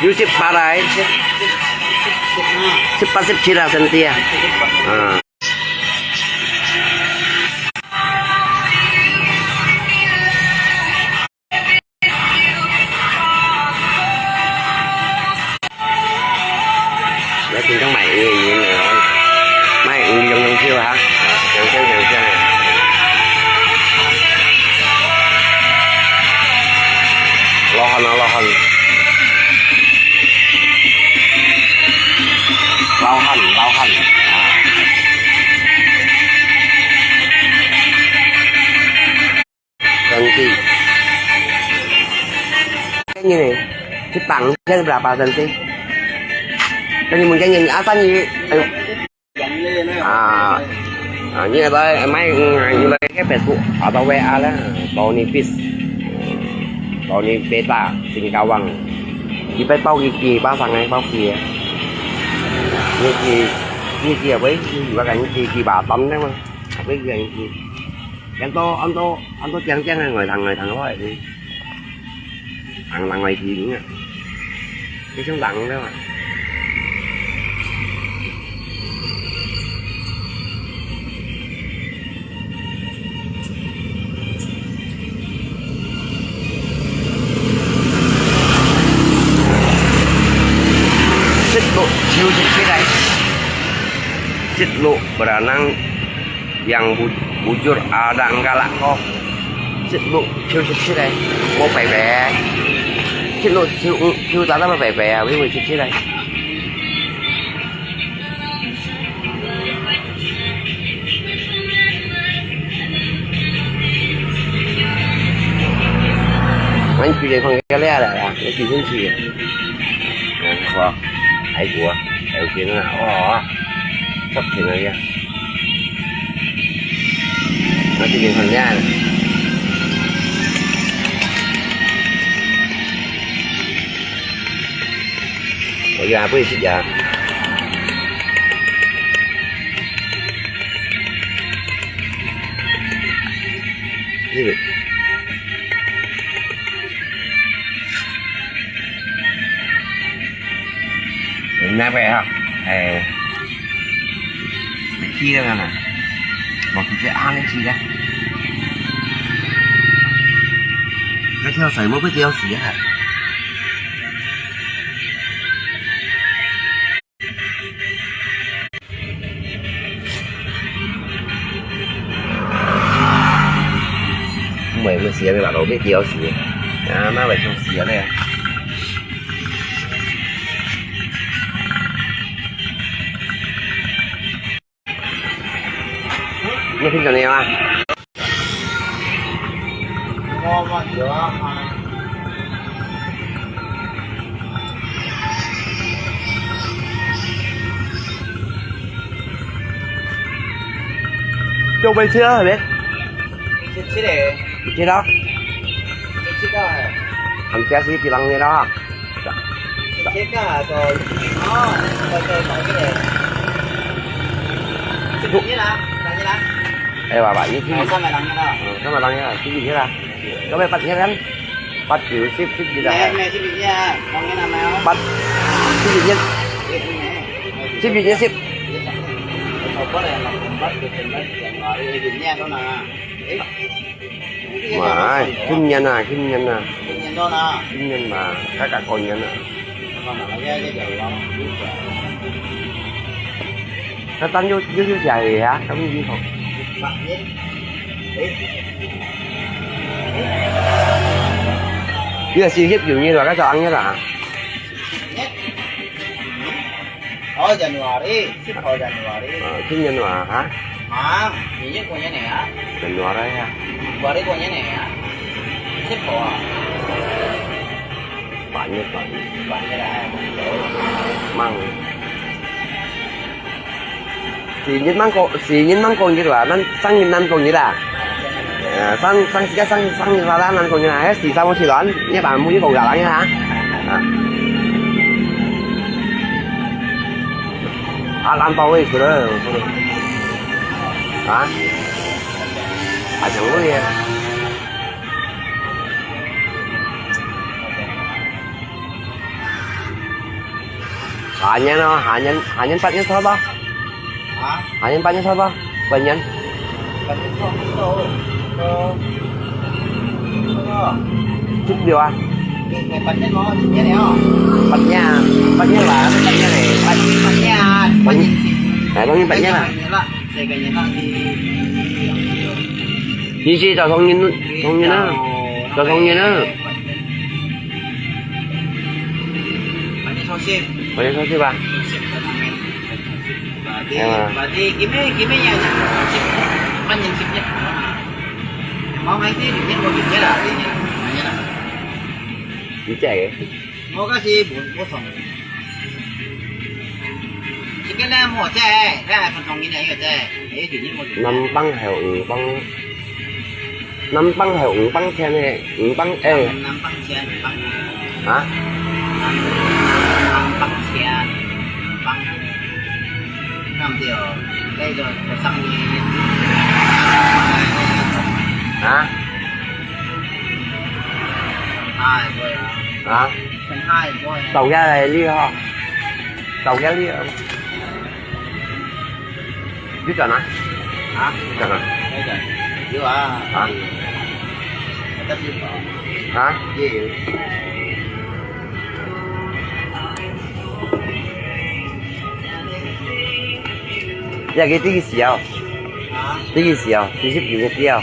Yu sip parai. Sip pat sip chira senti ya. Ah. Dah tinggal mai ui ui ui. Mai ui ui ui ui ha. Yang siang, yang siang. Lohan, lohan. Lohan, lohan. Ah. Senti. Cái như này, cái tặng cái là ba senti. Cái như mình cái nhìn áo xanh như, à, à, như là mai, mai, như là cái Facebook, ở đâu về à là, Tony Fish, Tony Beta, Singkawang. Chỉ phải bao cái kia, bao sang này, bao kia. Như kia, như kia với, như kia, như kia, bà tắm đấy mà. Với cái như kia. Ăn to, ăn to, ăn to chang chang ngồi thẳng, ngồi thẳng thôi. Thẳng, thẳng ngồi thì đúng à. Cái sống thẳng đó mà. Xích lụa, chiêu xích xích này. Xích lụa, bà năng yang bu-, bujur ada galak ko. Sip bu, chiu sip sip ai. Mau pai pai. Sip lu, chiu, chiu ta ta pai pai, wi wi sip sip ai. Anh chị này còn cái lẹ là, là cái gì cũng chị. Nè, có. Ai của, ai của nó, ồ, sắp thế này kìa. Nó chỉ nhìn phần nha. Ủa, giờ bữa xịt giờ. 那个啊，哎，你去了没有？我直接按下去的。那条水我不只要洗啊。 毋會，毋係啊，你話老尾幾好時，啊，哪會想死啊你啊？你聽到你啊？ 做咩車啊？係咪？七七个。七七啊？七七个係。行車是幾lang个啦？七七个，哦，對對對，七七啦，三七啦。哎，爸爸，你去。哦，三百零一啦。嗯，三百零一啊，七七啦。 該位八月啊？八九十十一啊？咩，咩十一啊？當然啦，咩哦。八，十一月。十一月十。哇，今年啊，今年啊。今年到啦。今年嘛，剛剛過年啊。 該單有有有食个啊，咁你講。呢個四十九日啊，該就啱日啊。哦，January，十號January。啊，今年啊，哈？啊，已經過年了啊。January啊。February過年了啊。十號啊。 八月，八月。八月啊。吂。四月吂過，四月吂過日啊，咱三月吂過日啊。啊，三，三，三，三月啦，咱吂過日啊，該四三五七六，你把母語講下來啊。啊。啊，南方位去了，啊？啊，講位啊。 下年咯，下年，下年八月初咯。啊？下年八月初咯，八年。八月初，初，初，初。十六啊。你，你八月咯，今年了哦。八月啊，八月啦，八月嘞，八，八月啊，八月。哎，八月，八月啦。八月了，這個年了，你，你是早同年，同年啊，早同年啊。 八月初十。八月初十啊？初十，八月初十。係嘛？Berarti今日，今日呀，初十，八月十日。Mau ngai ti，今日過十日啦，今日，今日啦。你這個？我該時無，無送。這個呢，無這，該還分同人呢，有這，哎，今日無這。南方還有五方。 南方還有五方錢呢，五方，哎。南，南方錢，五方。啊？南，南方錢，五方。對毋對？該就，就生意。啊？哎，對啊。啊？生意，對啊。到這來了吼，到這了。 你轉啊？啊？你轉啊？有啊。啊？啊？也有。這個第幾時啊？啊？第幾時啊？第十九日啊？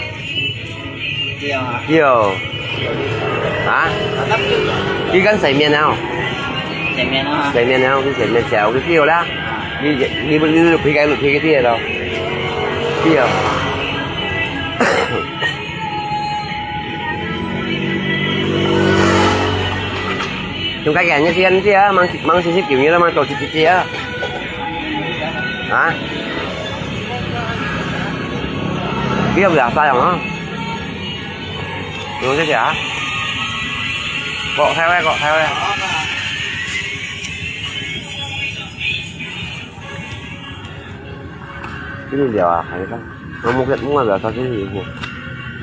對啊。對哦。啊？佢跟洗面了。洗面啊。洗面了，佢洗面了，佢對啦。你，你，你，你，你，你，你，你，對哦。用該個日子啊，吂，吂四十九日了，吂多十幾日啊。啊？ 你有冇晒啊？用這隻啊？國泰位，國泰位。這個料啊，還有啥？我們，我們料到這裡去。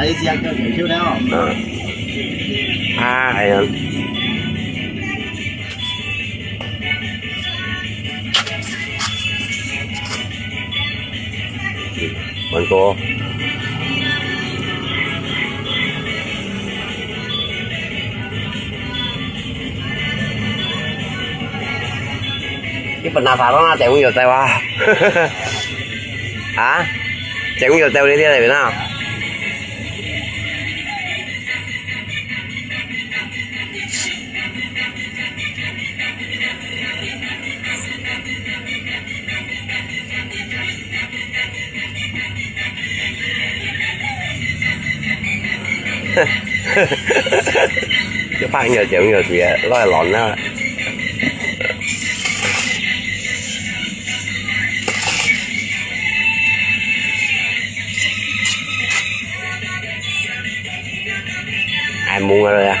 Ai, siap, siap, siap, siap. Ah. Ah, ayan. Mantap. Ini penasaran ah, cewek yo tahu ah. Ha? Cewek yo tahu ni dia dari mana? 就拍你个，就你个姐，落來亂啊！ 哎，摸了呀。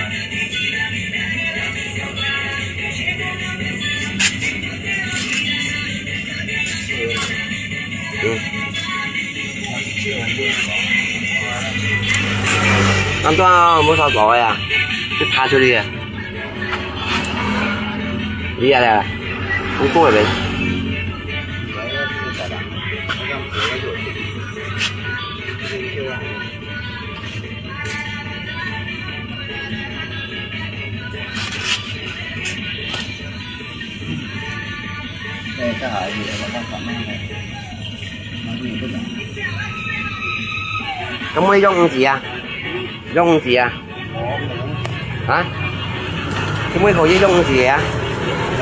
嗯。安到啊，没啥搞的呀，就爬出去啊。厉害了，不错了呗。 該妹用毋止啊？用毋止啊？啊？該妹可以用毋止啊？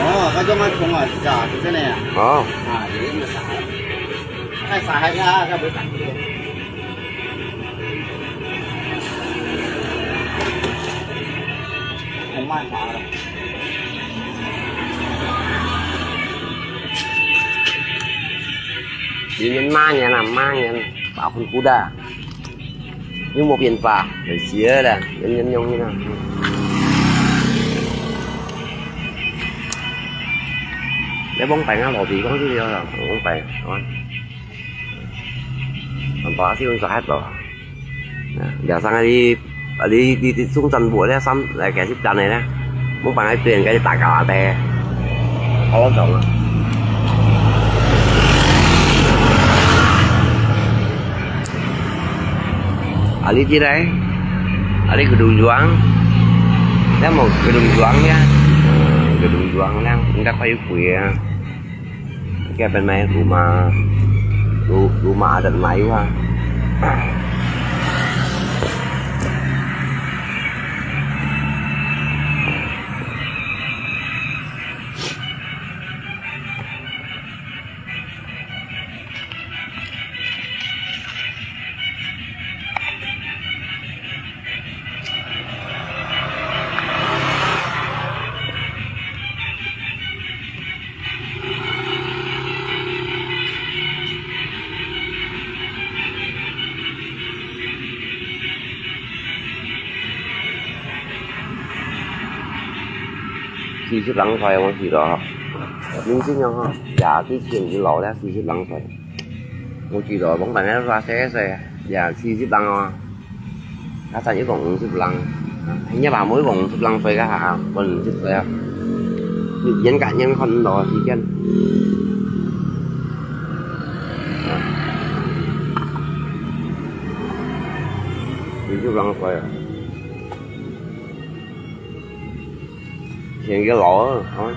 哦，該種愛衝啊，係啊，係真个啊。哦。啊，有用得打。太傻還是啊，該毋會打。 年年馬年啊，馬年，八分古的，又無變化，就係啦，年年用个啦。你往擺啊，老弟講就係啦，往擺，好啊。 Nampak sih untuk hat loh. Nah, biasa di, di, di, di sung tan buat dia sam, lai kasi tan dia. Mung pangai pin kasi tak kalah teh. Kalau dong. Ali ti dai. Ali gedung juang. Dia mau gedung juang ya. Nah, gedung juang yang enggak kayu kuya. Kaya pen mai rumah, ru-, rumah adat Melayu ha. 四十零歲，𠊎記得吼，年輕人吼，也最緊要老了，四十零歲。 𠊎記得往擺个話細細，也四十零哦，佢正一共五十零，你爸母一共五十零歲个下，分五十歲啊，你眼甲眼看毋到个時間。五十零歲啊，現在老了，啊。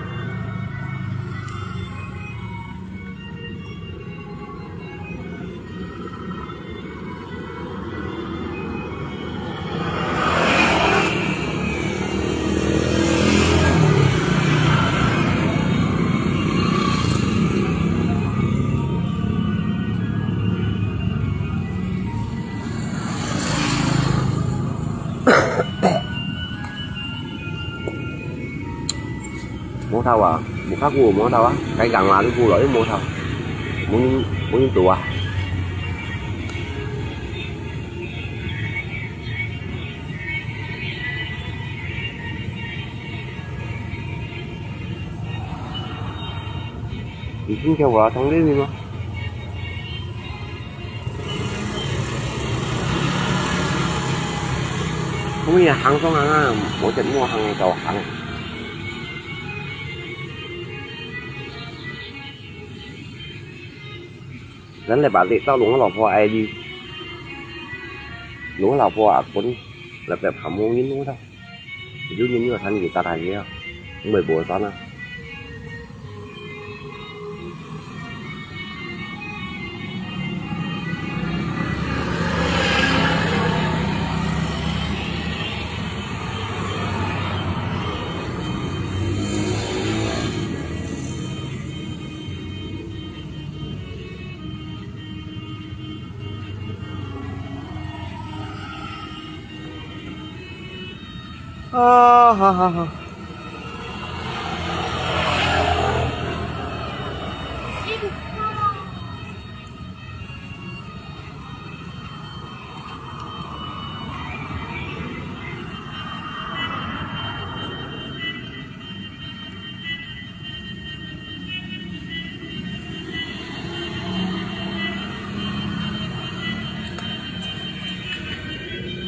無透啊，無較久無透啊，該講話都久了，又無透，無人，無人讀啊。你聽見我唱這個嗎？後面行上行啊，我就莫行个，走行。人來把你到龍老婆爱你，龙老婆啊，滚，来不要怕没人弄的。 有人有看你打打野啊，我也不会打呢。啊，好好好。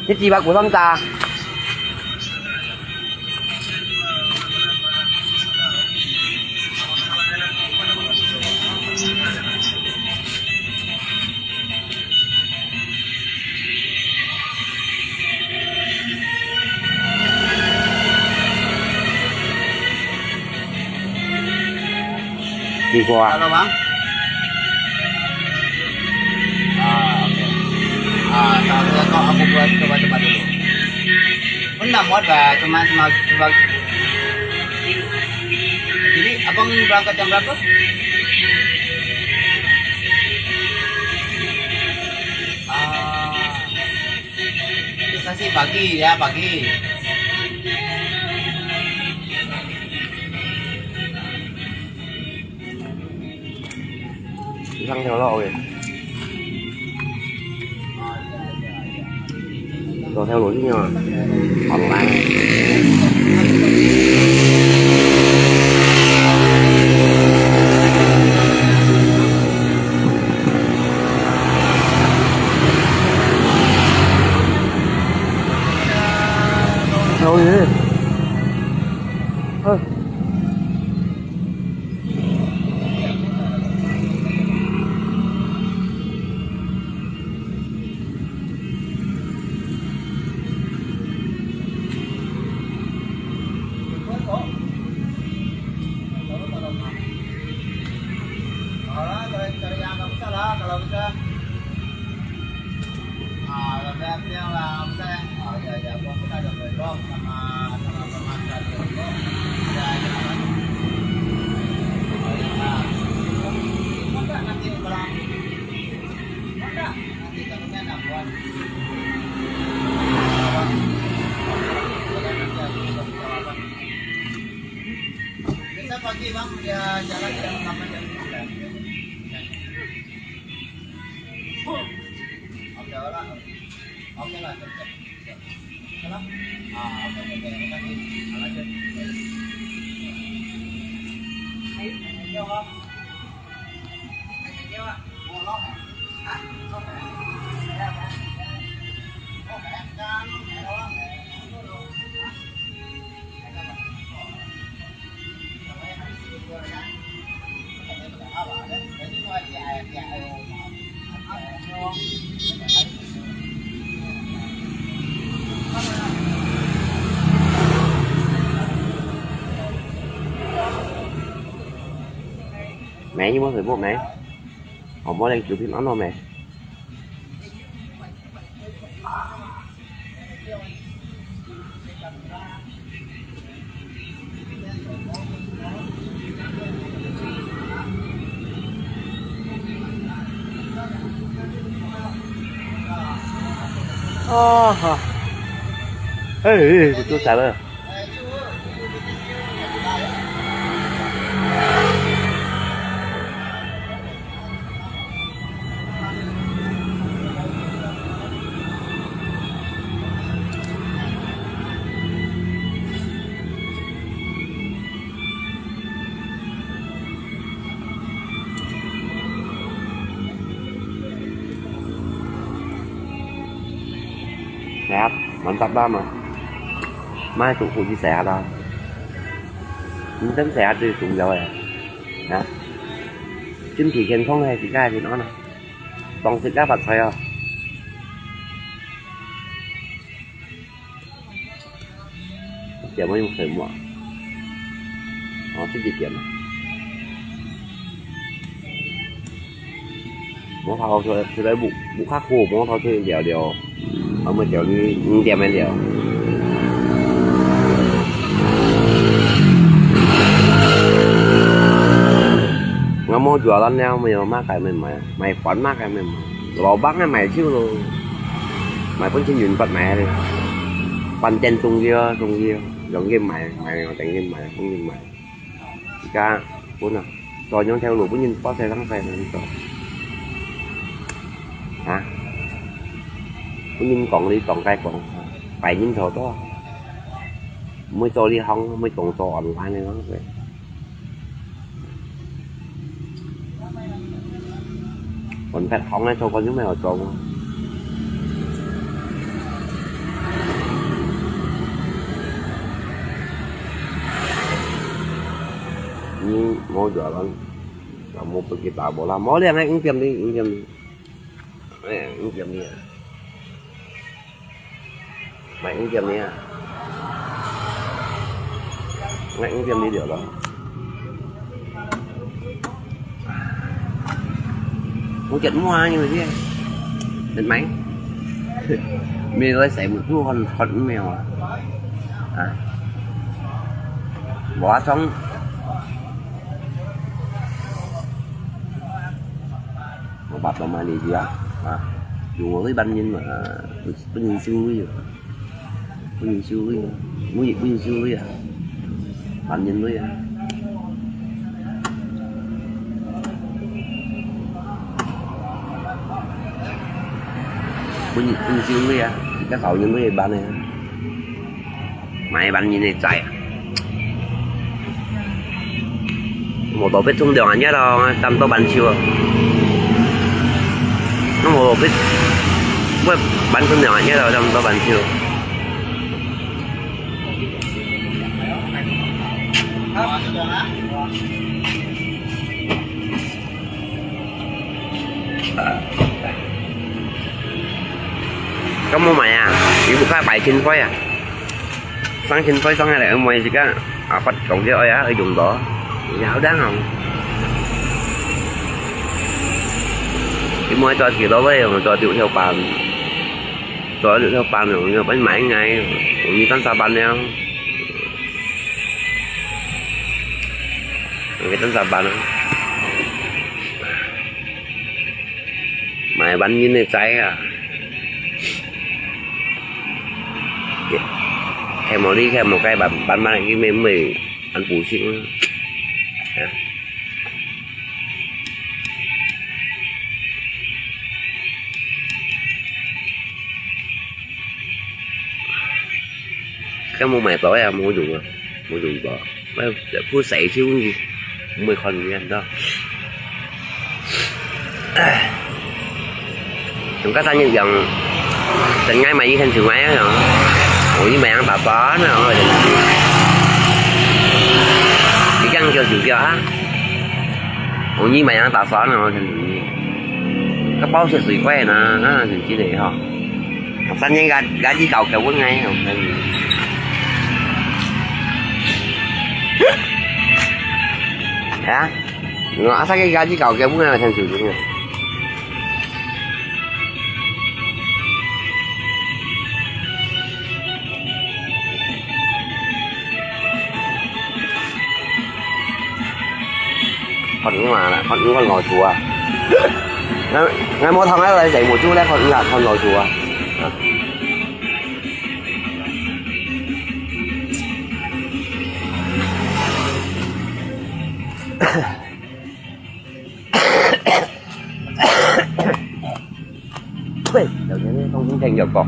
你几百股上涨。 Di ko ah. Halo, Bang. Ah, oke. Ah, kalau kau aku buat coba-coba dulu. Pun nggak muat, Bang. Cuma, cuma, cuma. Jadi, abang berangkat jam berapa? Ah. Terima kasih, pagi ya, pagi. Pisang theo lò kìa. Rồi theo lối chứ nhờ. Còn lại. Thôi đi. Thôi. Besok pagi, Bang, dia jalan jam delapan jam sembilan. Oke lah. Oke lah, siap, siap. Salam. Ah, oke, oke, oke. Makasih. Ayo, Bang. Mẹ như bao giờ bố mẹ? Không có đang chụp phim ống đâu mẹ. Ơ hơ. Ê, ê, tôi chạy rồi. Nè, mantap dah, Mas. 買東西去洗下啦。你等洗下最重要个，啊？身體健康个，自家平安啊。當自家發財啊。點我用水抹。哦，自己點啊。我頭出來，出來屋，屋下好，我頭出來聊聊。 我乜叫你五點个了。我無做恁了，無有麼个乜買，買飯麼个乜買，老闆个買少咯，買本錢用不買个，飯店中意啊，中意啊，用个買，買，用个買，用个買。 自家分啊，做樣條路分人包晒生晒人做。啊？分人講你當該講，擺人頭多。毋會做呢行，毋會當做online个東西。 còn thật không ấy, thôi con chúng mày ở trong. Ni mau jualan, kamu pergi tak bola. Mau dia naik ngkiem ni, ngkiem ni. Eh, ngkiem ni. Mày cũng chém đi à? Mày cũng chém đi được rồi. Cũng chém mua như vậy chứ. Mệt mỏi. Mày nói sẽ một chú con, con mèo à? À. Bỏ sống. Mà bạp tao mà đi gì á? À. Dù với bánh nhìn mà, à, bánh nhìn xương với. Bánh nhìn xương với. Bánh nhìn, bánh nhìn xương với à? Bánh nhìn với à? Bánh nhìn, bánh nhìn xương với à? Cái khẩu nhìn với bạn này. Mày bắn nhìn này chạy. Một tổ biết thun đường nhất đâu, tăm tô bắn chiều. Nó một tổ biết, biết bắn thun đường nhất đâu, tăm tô bắn chiều. Có mua mày à? Chỉ một cái bài kinh khói à? Sáng kinh khói sáng nay lại ở ngoài gì cả. À, phát cộng cái ơi á, ở dùng đó. Giáo đáng không? Cái mua cho thì đó với, cho tiểu theo bàn. Cho tiểu theo bàn rồi, bánh mãi ngay. Cũng như tán xa bàn nè. Cái tán xa bàn. Mày bắn như này cháy à? Khe một đi, khe một cái bắn, bắn, bắn cái mềm mềm, ăn bù xịn. Khe một mày tối à, một dùng à, một dùng bỏ. Mày, mày phút sảy chứ không gì. Mười con gì ăn đó. Chúng ta sang những dòng tỉnh ngay mà như thành phố ngay đó. Ủa, nhưng mà ăn tao có nó rồi. Thì căng kêu chủ kêu á. Ủa, nhưng mà ăn tao có nó thành phố. Các bác sẽ sủi quay nó, nó thành phố này hả? Học sinh gái, gái đi cầu kéo quân ngay, học sinh. Hả? Nó asa cái gái đi cầu kéo quân ngay là thành phố này. Con cũng mà là con cũng con ngồi chùa. Ngay, ngay mua thằng ấy là dạy một chút đấy, con cũng là con ngồi chùa. À. Ui, đầu tiên không cũng thành được cỏ.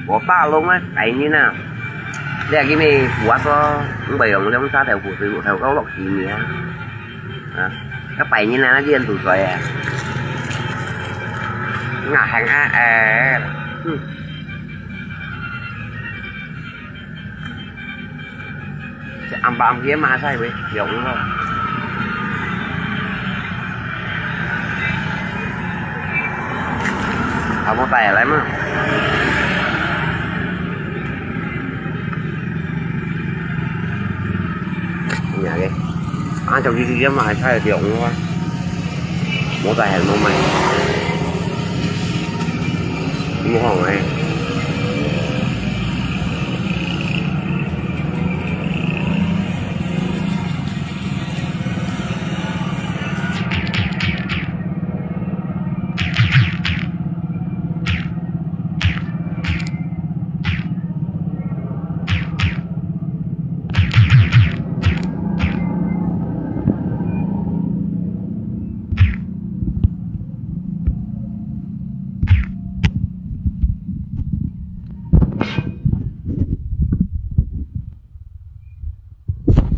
Ủa, ba lông á, cái như nào? Đây là cái mì của sao? 毋會用兩隻豆腐，豆腐夠落去咩？啊，該擺人啊，那邊堵嘴啊。那還啊，哎，嗯。 暗暗个馬賽喂，用咯。好，我帶來嘛。你看个，啊，就一个馬賽用咯。 無在還無賣。無好誒。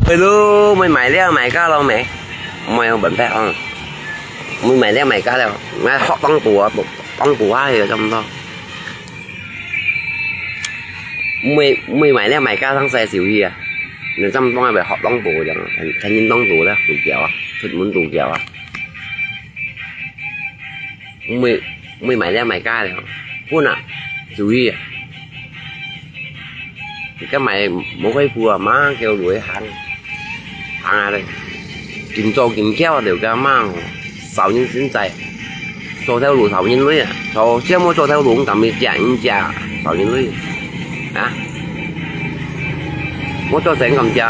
Hello，妹買了買價了沒？沒有問題啊。妹買了買價了，𠊎學當多啊，當多啊，有差不多。妹，妹買了買價上晒手藝啊，你差不多啊，學當多樣啊，看，看人當多了，堵橋啊，出門堵橋啊。 妹，妹買了買價了，分啊，注意啊！你个買無開鋪啊，馬上叫落去行，行下咧，緊做緊巧啊，就个馬上少人先在，做頭路少人鐳啊，做，先莫做頭路，敢會借人借，少人鐳啊！ 啊？無做事敢借？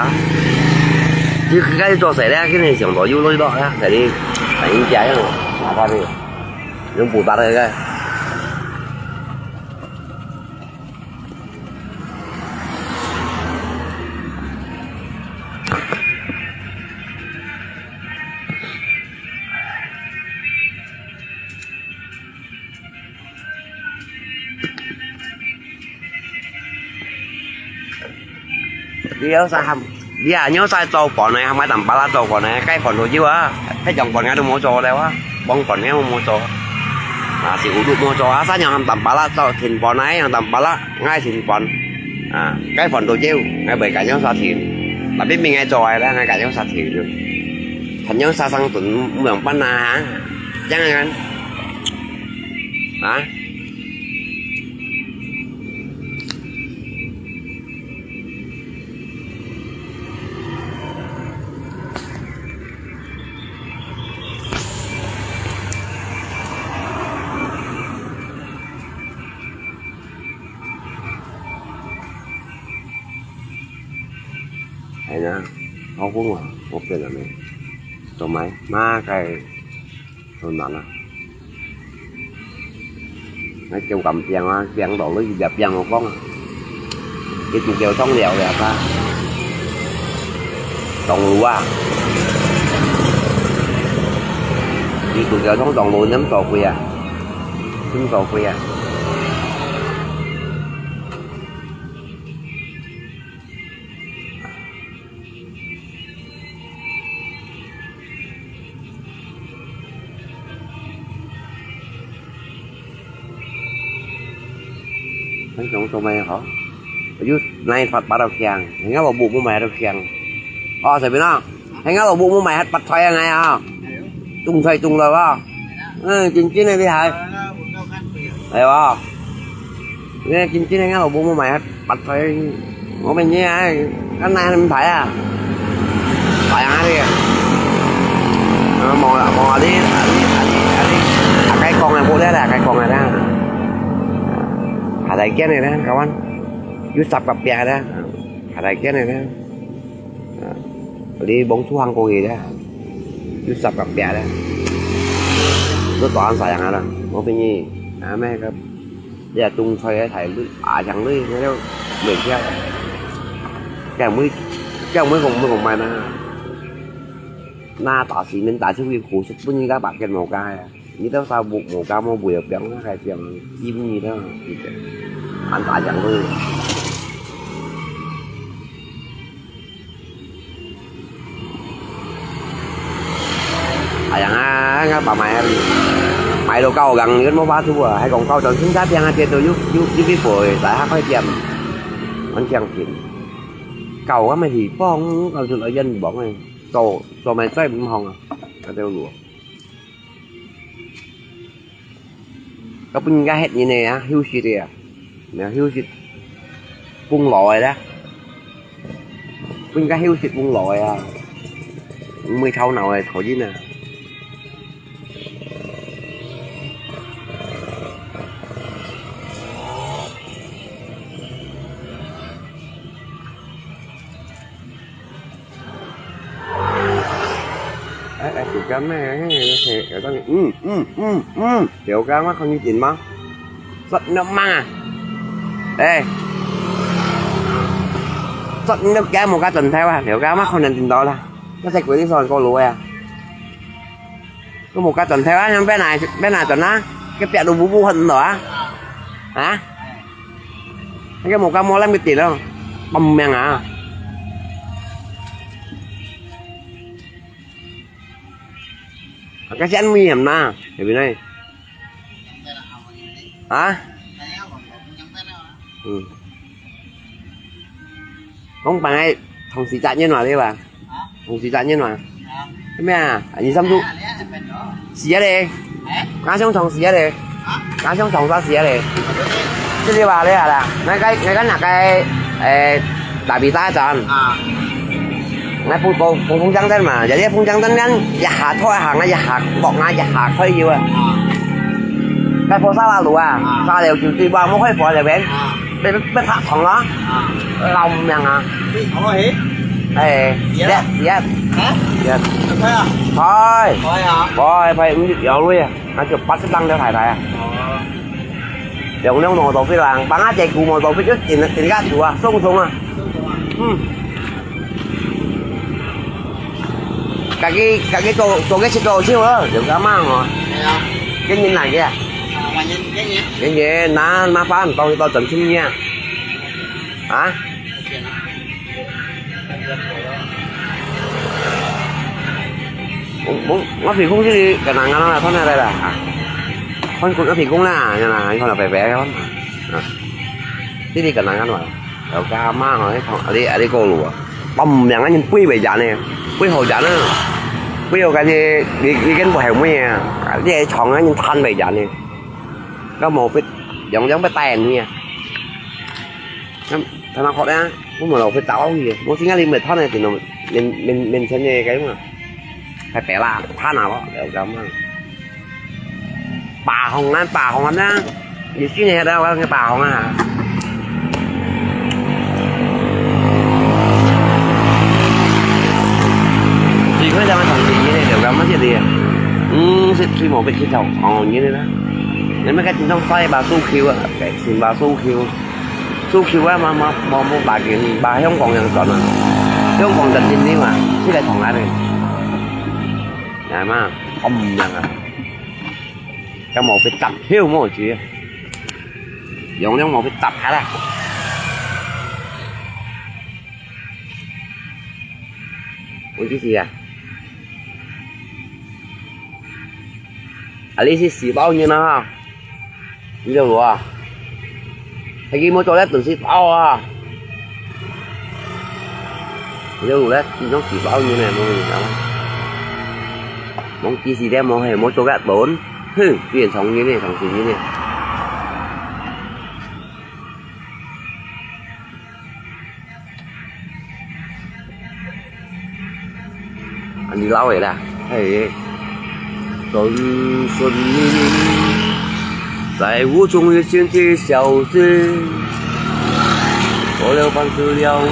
你自家做事咧，肯定想到有鐳咯，啊，摎你，摎人借樣，麻煩你，用不打的个。 你有啥喊，你啊，你有啥做飯呢？喊𠊎當巴拉做飯呢？該飯都有啊，該樣飯𠊎都無做了啊，幫飯𠊎都無做。啊，是有都無做啊，啥人喊當巴拉做，添飯啊，樣當巴拉，𠊎添飯。啊，該飯都有，𠊎袂該樣啥添。Tapi明𠊎做个啦，𠊎該樣啥添。還樣啥生存，毋樣辦啊，哈？這樣啊？啊？ 係啊，好風啊，我變了咩？做咩？媽个，好難啊！ 該就咁病啊，病到你入病無講啊。佢堵橋通了了吧？當路啊！佢堵橋通當路，你毋做鬼啊？你毋做鬼啊？ 你想做咩好？又哪發發到強？人家老母冇買到強。哦，隨便啦，人家老母冇買發財啊，哎呀，種菜種了啊，嗯，真正的厲害，係吧？ 你真正个老母買發財，我問你啊，該哪能排啊？排啊你啊！啊，望啊望啊你，啊你啊你啊你，啊該講个無咧啦，該講个啦，下台見个啦，kawan，有十個邊啦，下台見个啦。 啊，你望出行過去咧，有十個壁咧，都大人細人啊啦，我分你，啊，咩个，你啊，種菜个大鐳，啊，像鐳，那个袂跳，叫妹，叫妹講，妹講買嘛，那大市面大出去，好食分人家白見無價呀。 你兜啥無，無價無賣，變那个變，今日兜，安大樣个。哎呀，啊，𠊎爸買，買到夠硬，你無法度啊，還講夠長，新加坡啊，這都有，有，有一杯，大家可以點，很相信。夠啊，乜係幫，夠就來人幫誒，做，做乜再毋好啊，那就路。 該分人家歇人个啊，休息个啊，你休息，放老个啦，分人家休息放老个啊，毋會吵鬧个，吵人啊。哎，哎，條筋咩？嘿，嘿，有當，嗯，嗯，嗯，嗯，條筋啊，看你緊嗎？十六萬啊！哎，十六萬無加轉頭啊，條筋啊，看能緊到啦。該隻鬼你算過路啊？ 佢無加轉頭啊，樣邊來，邊來轉啊？佢壁都補補很多啊？啊？佢無加無摎佢跌咯，救命啊！該先危險呐，係毋係？啊？嗯。講白个，同時責任嘛，對吧？ 同時責任嘛？咩啊？二三度？死啊咧！加上同時啊咧！加上同時死啊咧！這裡話咧啊啦，𠊎該，𠊎該拿該，誒，大比大轉。𠊎風，風，風，風向燈嘛，jadi風向燈kan一下拖一下，𠊎一下落，𠊎一下開油啊。該破沙拉路啊，沙了就對吧？無開火了呗。 被，被拍痛了。啊。老命啊。被痛了嘿？哎，別，別。啊？別。很快啊？快。快啊？快，快，五十條路啊，那就八十檔的太太啊。哦。兩輛摩托車啦，幫阿姐顧摩托車就頂，頂下去啊，送送啊。送送啊。嗯。 家己，家己做，做个食多少啊？有个嘛哦。係啊。今年來个啊？啊，今年，今年。今年，那，那班到，到整青年啊？啊？我，我，我提供這個，可能啊，他那來了啊。換工，我提供啦，你看，白白的，啊。這個可能啊， 有个嘛吼，你看，啊你，啊你過路啊，當命啊，人飛袂贏呢，飛好贏呢，飛好个你，你，你跟不後尾啊，你个床啊，人攤袂贏呢，該無必，樣樣不帶你啊。那，他那好啊，我們老會打到你，我今天你沒攤呢，頂多面，面，面前的該種啊。 係白啦，怕哪咯，了解嘛。八紅啊，八紅啊，有些人都講八紅啊。最近咱們同事呢，了解嘛，這裡，嗯，係最無必去找紅人的啦。你們該經常發一把手球啊，該新把手球。 出去啊，嘛，嘛，無，無把緊，把香港人轉啊。香港人真正啊，這個同𠊎等。哎嘛，我毋明啊。該無去搭票無去，樣樣無去搭下啦。 有意思啊。啊，你係四包銀啊？你了無啊？還佢無做了等四包啊？你了無咧？你用四包銀呢？無你啊？無意思咧，無係無做个等，哼，變成人呢，成神人呢。 恁樣老个啦，嘿，順順利利，在霧中遇見這小姐，做了伴手了。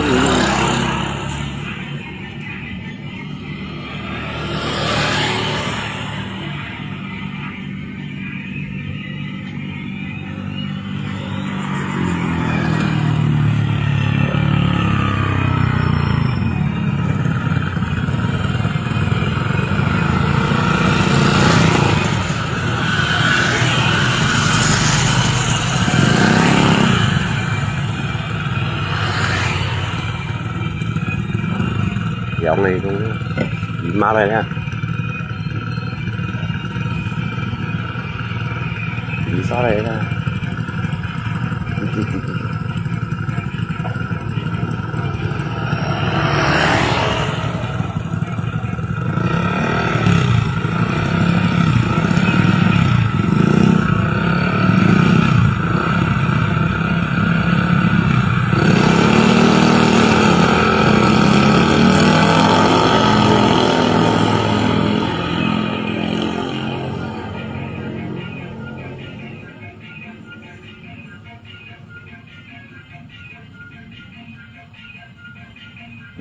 養了一種姨媽來了。到了啦。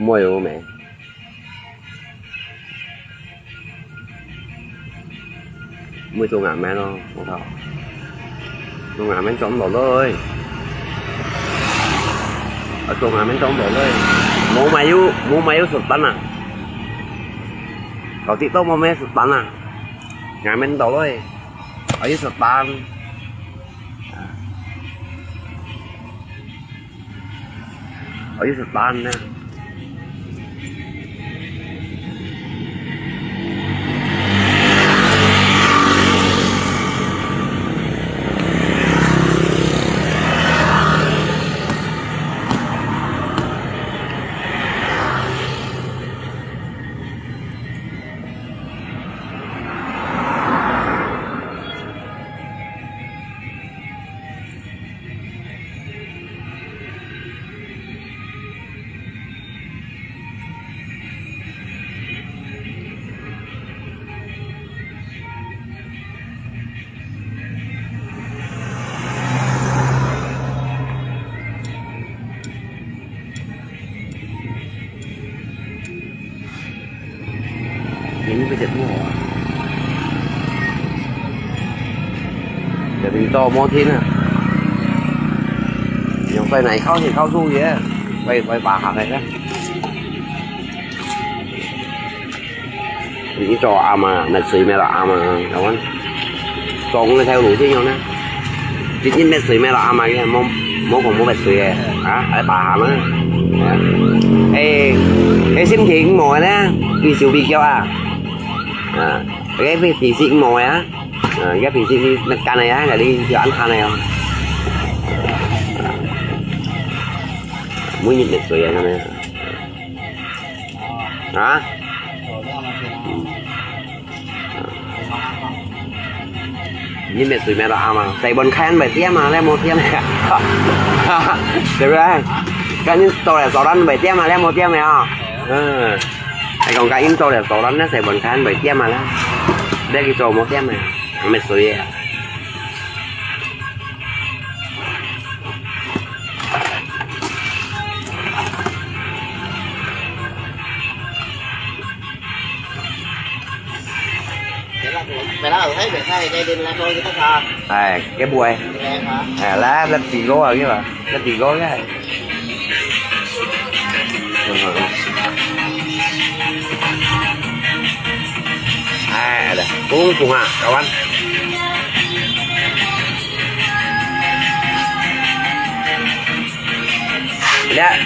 沒有咩？沒做硬面咯，我靠！做硬面做毋到來。啊，做硬面做毋到來。無買有，無買有食飯啊！到底都無買食飯啊！硬面到來。啊，有食飯。 哦，有食飯呢。你們不是不好啊？這邊到摩天了，用在哪靠近靠住也，快快把下來了。你做阿媽，那水沒了阿媽，然後。 中个頭路怎樣呢？一日滅水咩啦，阿媽个，無無講無滅水个，啊，來把下嘛。哎，哎，心情無个呢，你受比較啊。啊，哎，平時無个啊，啊，个平時你那干个啊，那你就安排了哦。每日滅水啊，那个。啊？嗯。 你滅水咩啦，阿媽？洗碗開恁大店啊，這無店啊，對不對？該你做了早餐大店啊，這無店啊。嗯，還講該你做了早餐，這洗碗開恁大店啊啦，這去做無店啊，滅水啊。 Mày nói ở thấy được hay cái đinh là thôi chứ tất cả. Ai, cái buổi. Cái này hả? À, lá, lá tì gó à, cái mà. Lá tì gó cái này. À, đây. Cũng cùng à, các bạn. Lé,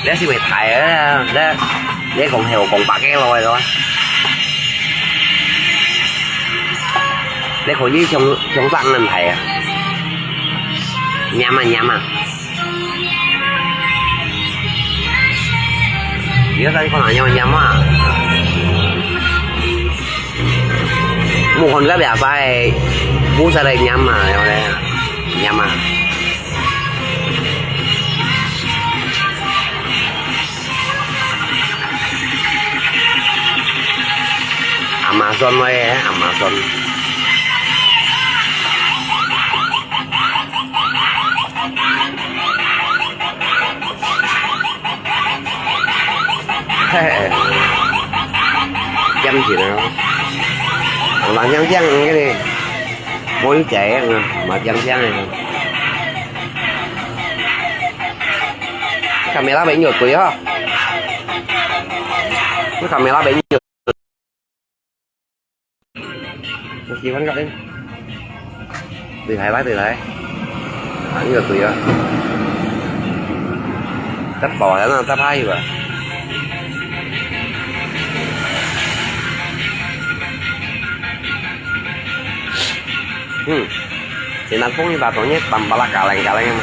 lé si mày thải á, lé, lé còn heo còn bạc cái lòi rồi. Lé khỏi đi trong, trong răng lên thải à. Nhắm à, nhắm à. Nhớ ra con nào nhắm, nhắm à. Một con gái bé phải bú ra đây nhắm mà, nhắm à. Amazon vậy, Amazon. Chăm chỉ nào. Mà nhang chang cái này. Mỗi cái, mà chăm chang này. Camera bị nhột túi hả? Cái camera bị nhột. Nó chỉ vẫn gọi đi. Từ hai bác từ đấy. À, nhột túi hả? Tắt bỏ nó, tắt hai rồi. 嗯，現在風一把昨日梆梆啦，嘎啷嘎啷嘛。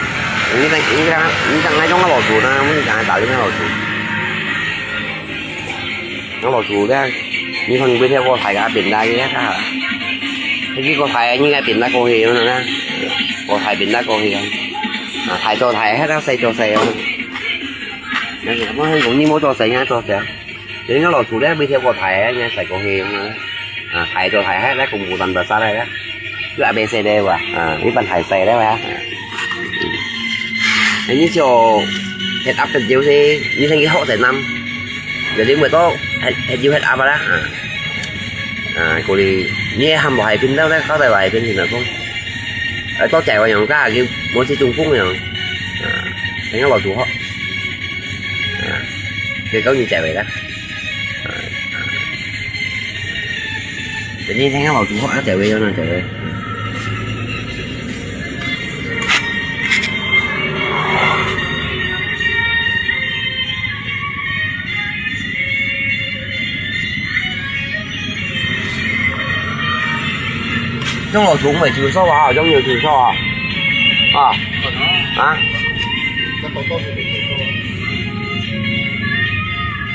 你等你等你等，𠊎講𠊎老祖呢，你等下打電話老祖。𠊎老祖个，你看你每天過台个，變大个哈。你過台，你該變大過去，有呢？過台變大過去啊。啊，大做大，還到細做細哦。那个，我講你莫做細，人家做細。 人家老祖咧，每天過大个，人家晒過去嘛。啊，大就大，還來公布咱們啥來个？就阿伯說的哇，啊，一般大細的哇。嗯。你就head up个就是，你先去學先nampak。有的會到head head you head up啦，啊。啊，過來，你還無海邊，到底到底海邊去哪講？啊，到台灣用个，就無去中風樣。啊，人家老祖學。啊，就教你台灣个。 啊，啊。Jadi，聽下老祖學啊，台灣有哪台灣？用老祖會抽數啊，用有抽數啊。啊？啊？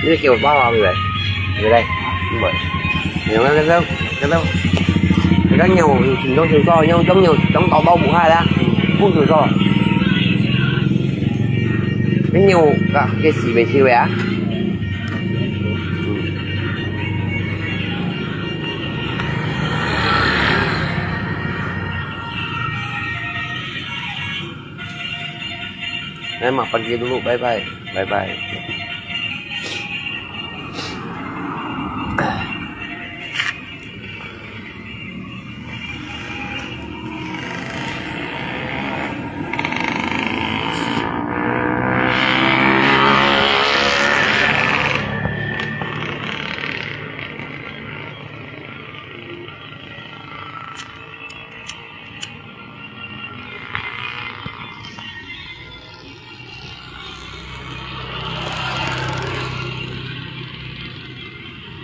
你叫我爸爸，對不對？對不對？嗯，對。你看，看到，看到，你看你有，你都知道，用，用，用刀刀不害啦，不知道。你有，啊，个洗没洗尾啊？嗯。 Eh, mak pergi dulu, bye bye, bye bye.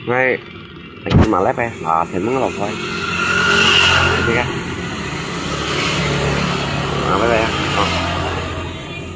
喂，你買來呗，拿錢弄老快。这个。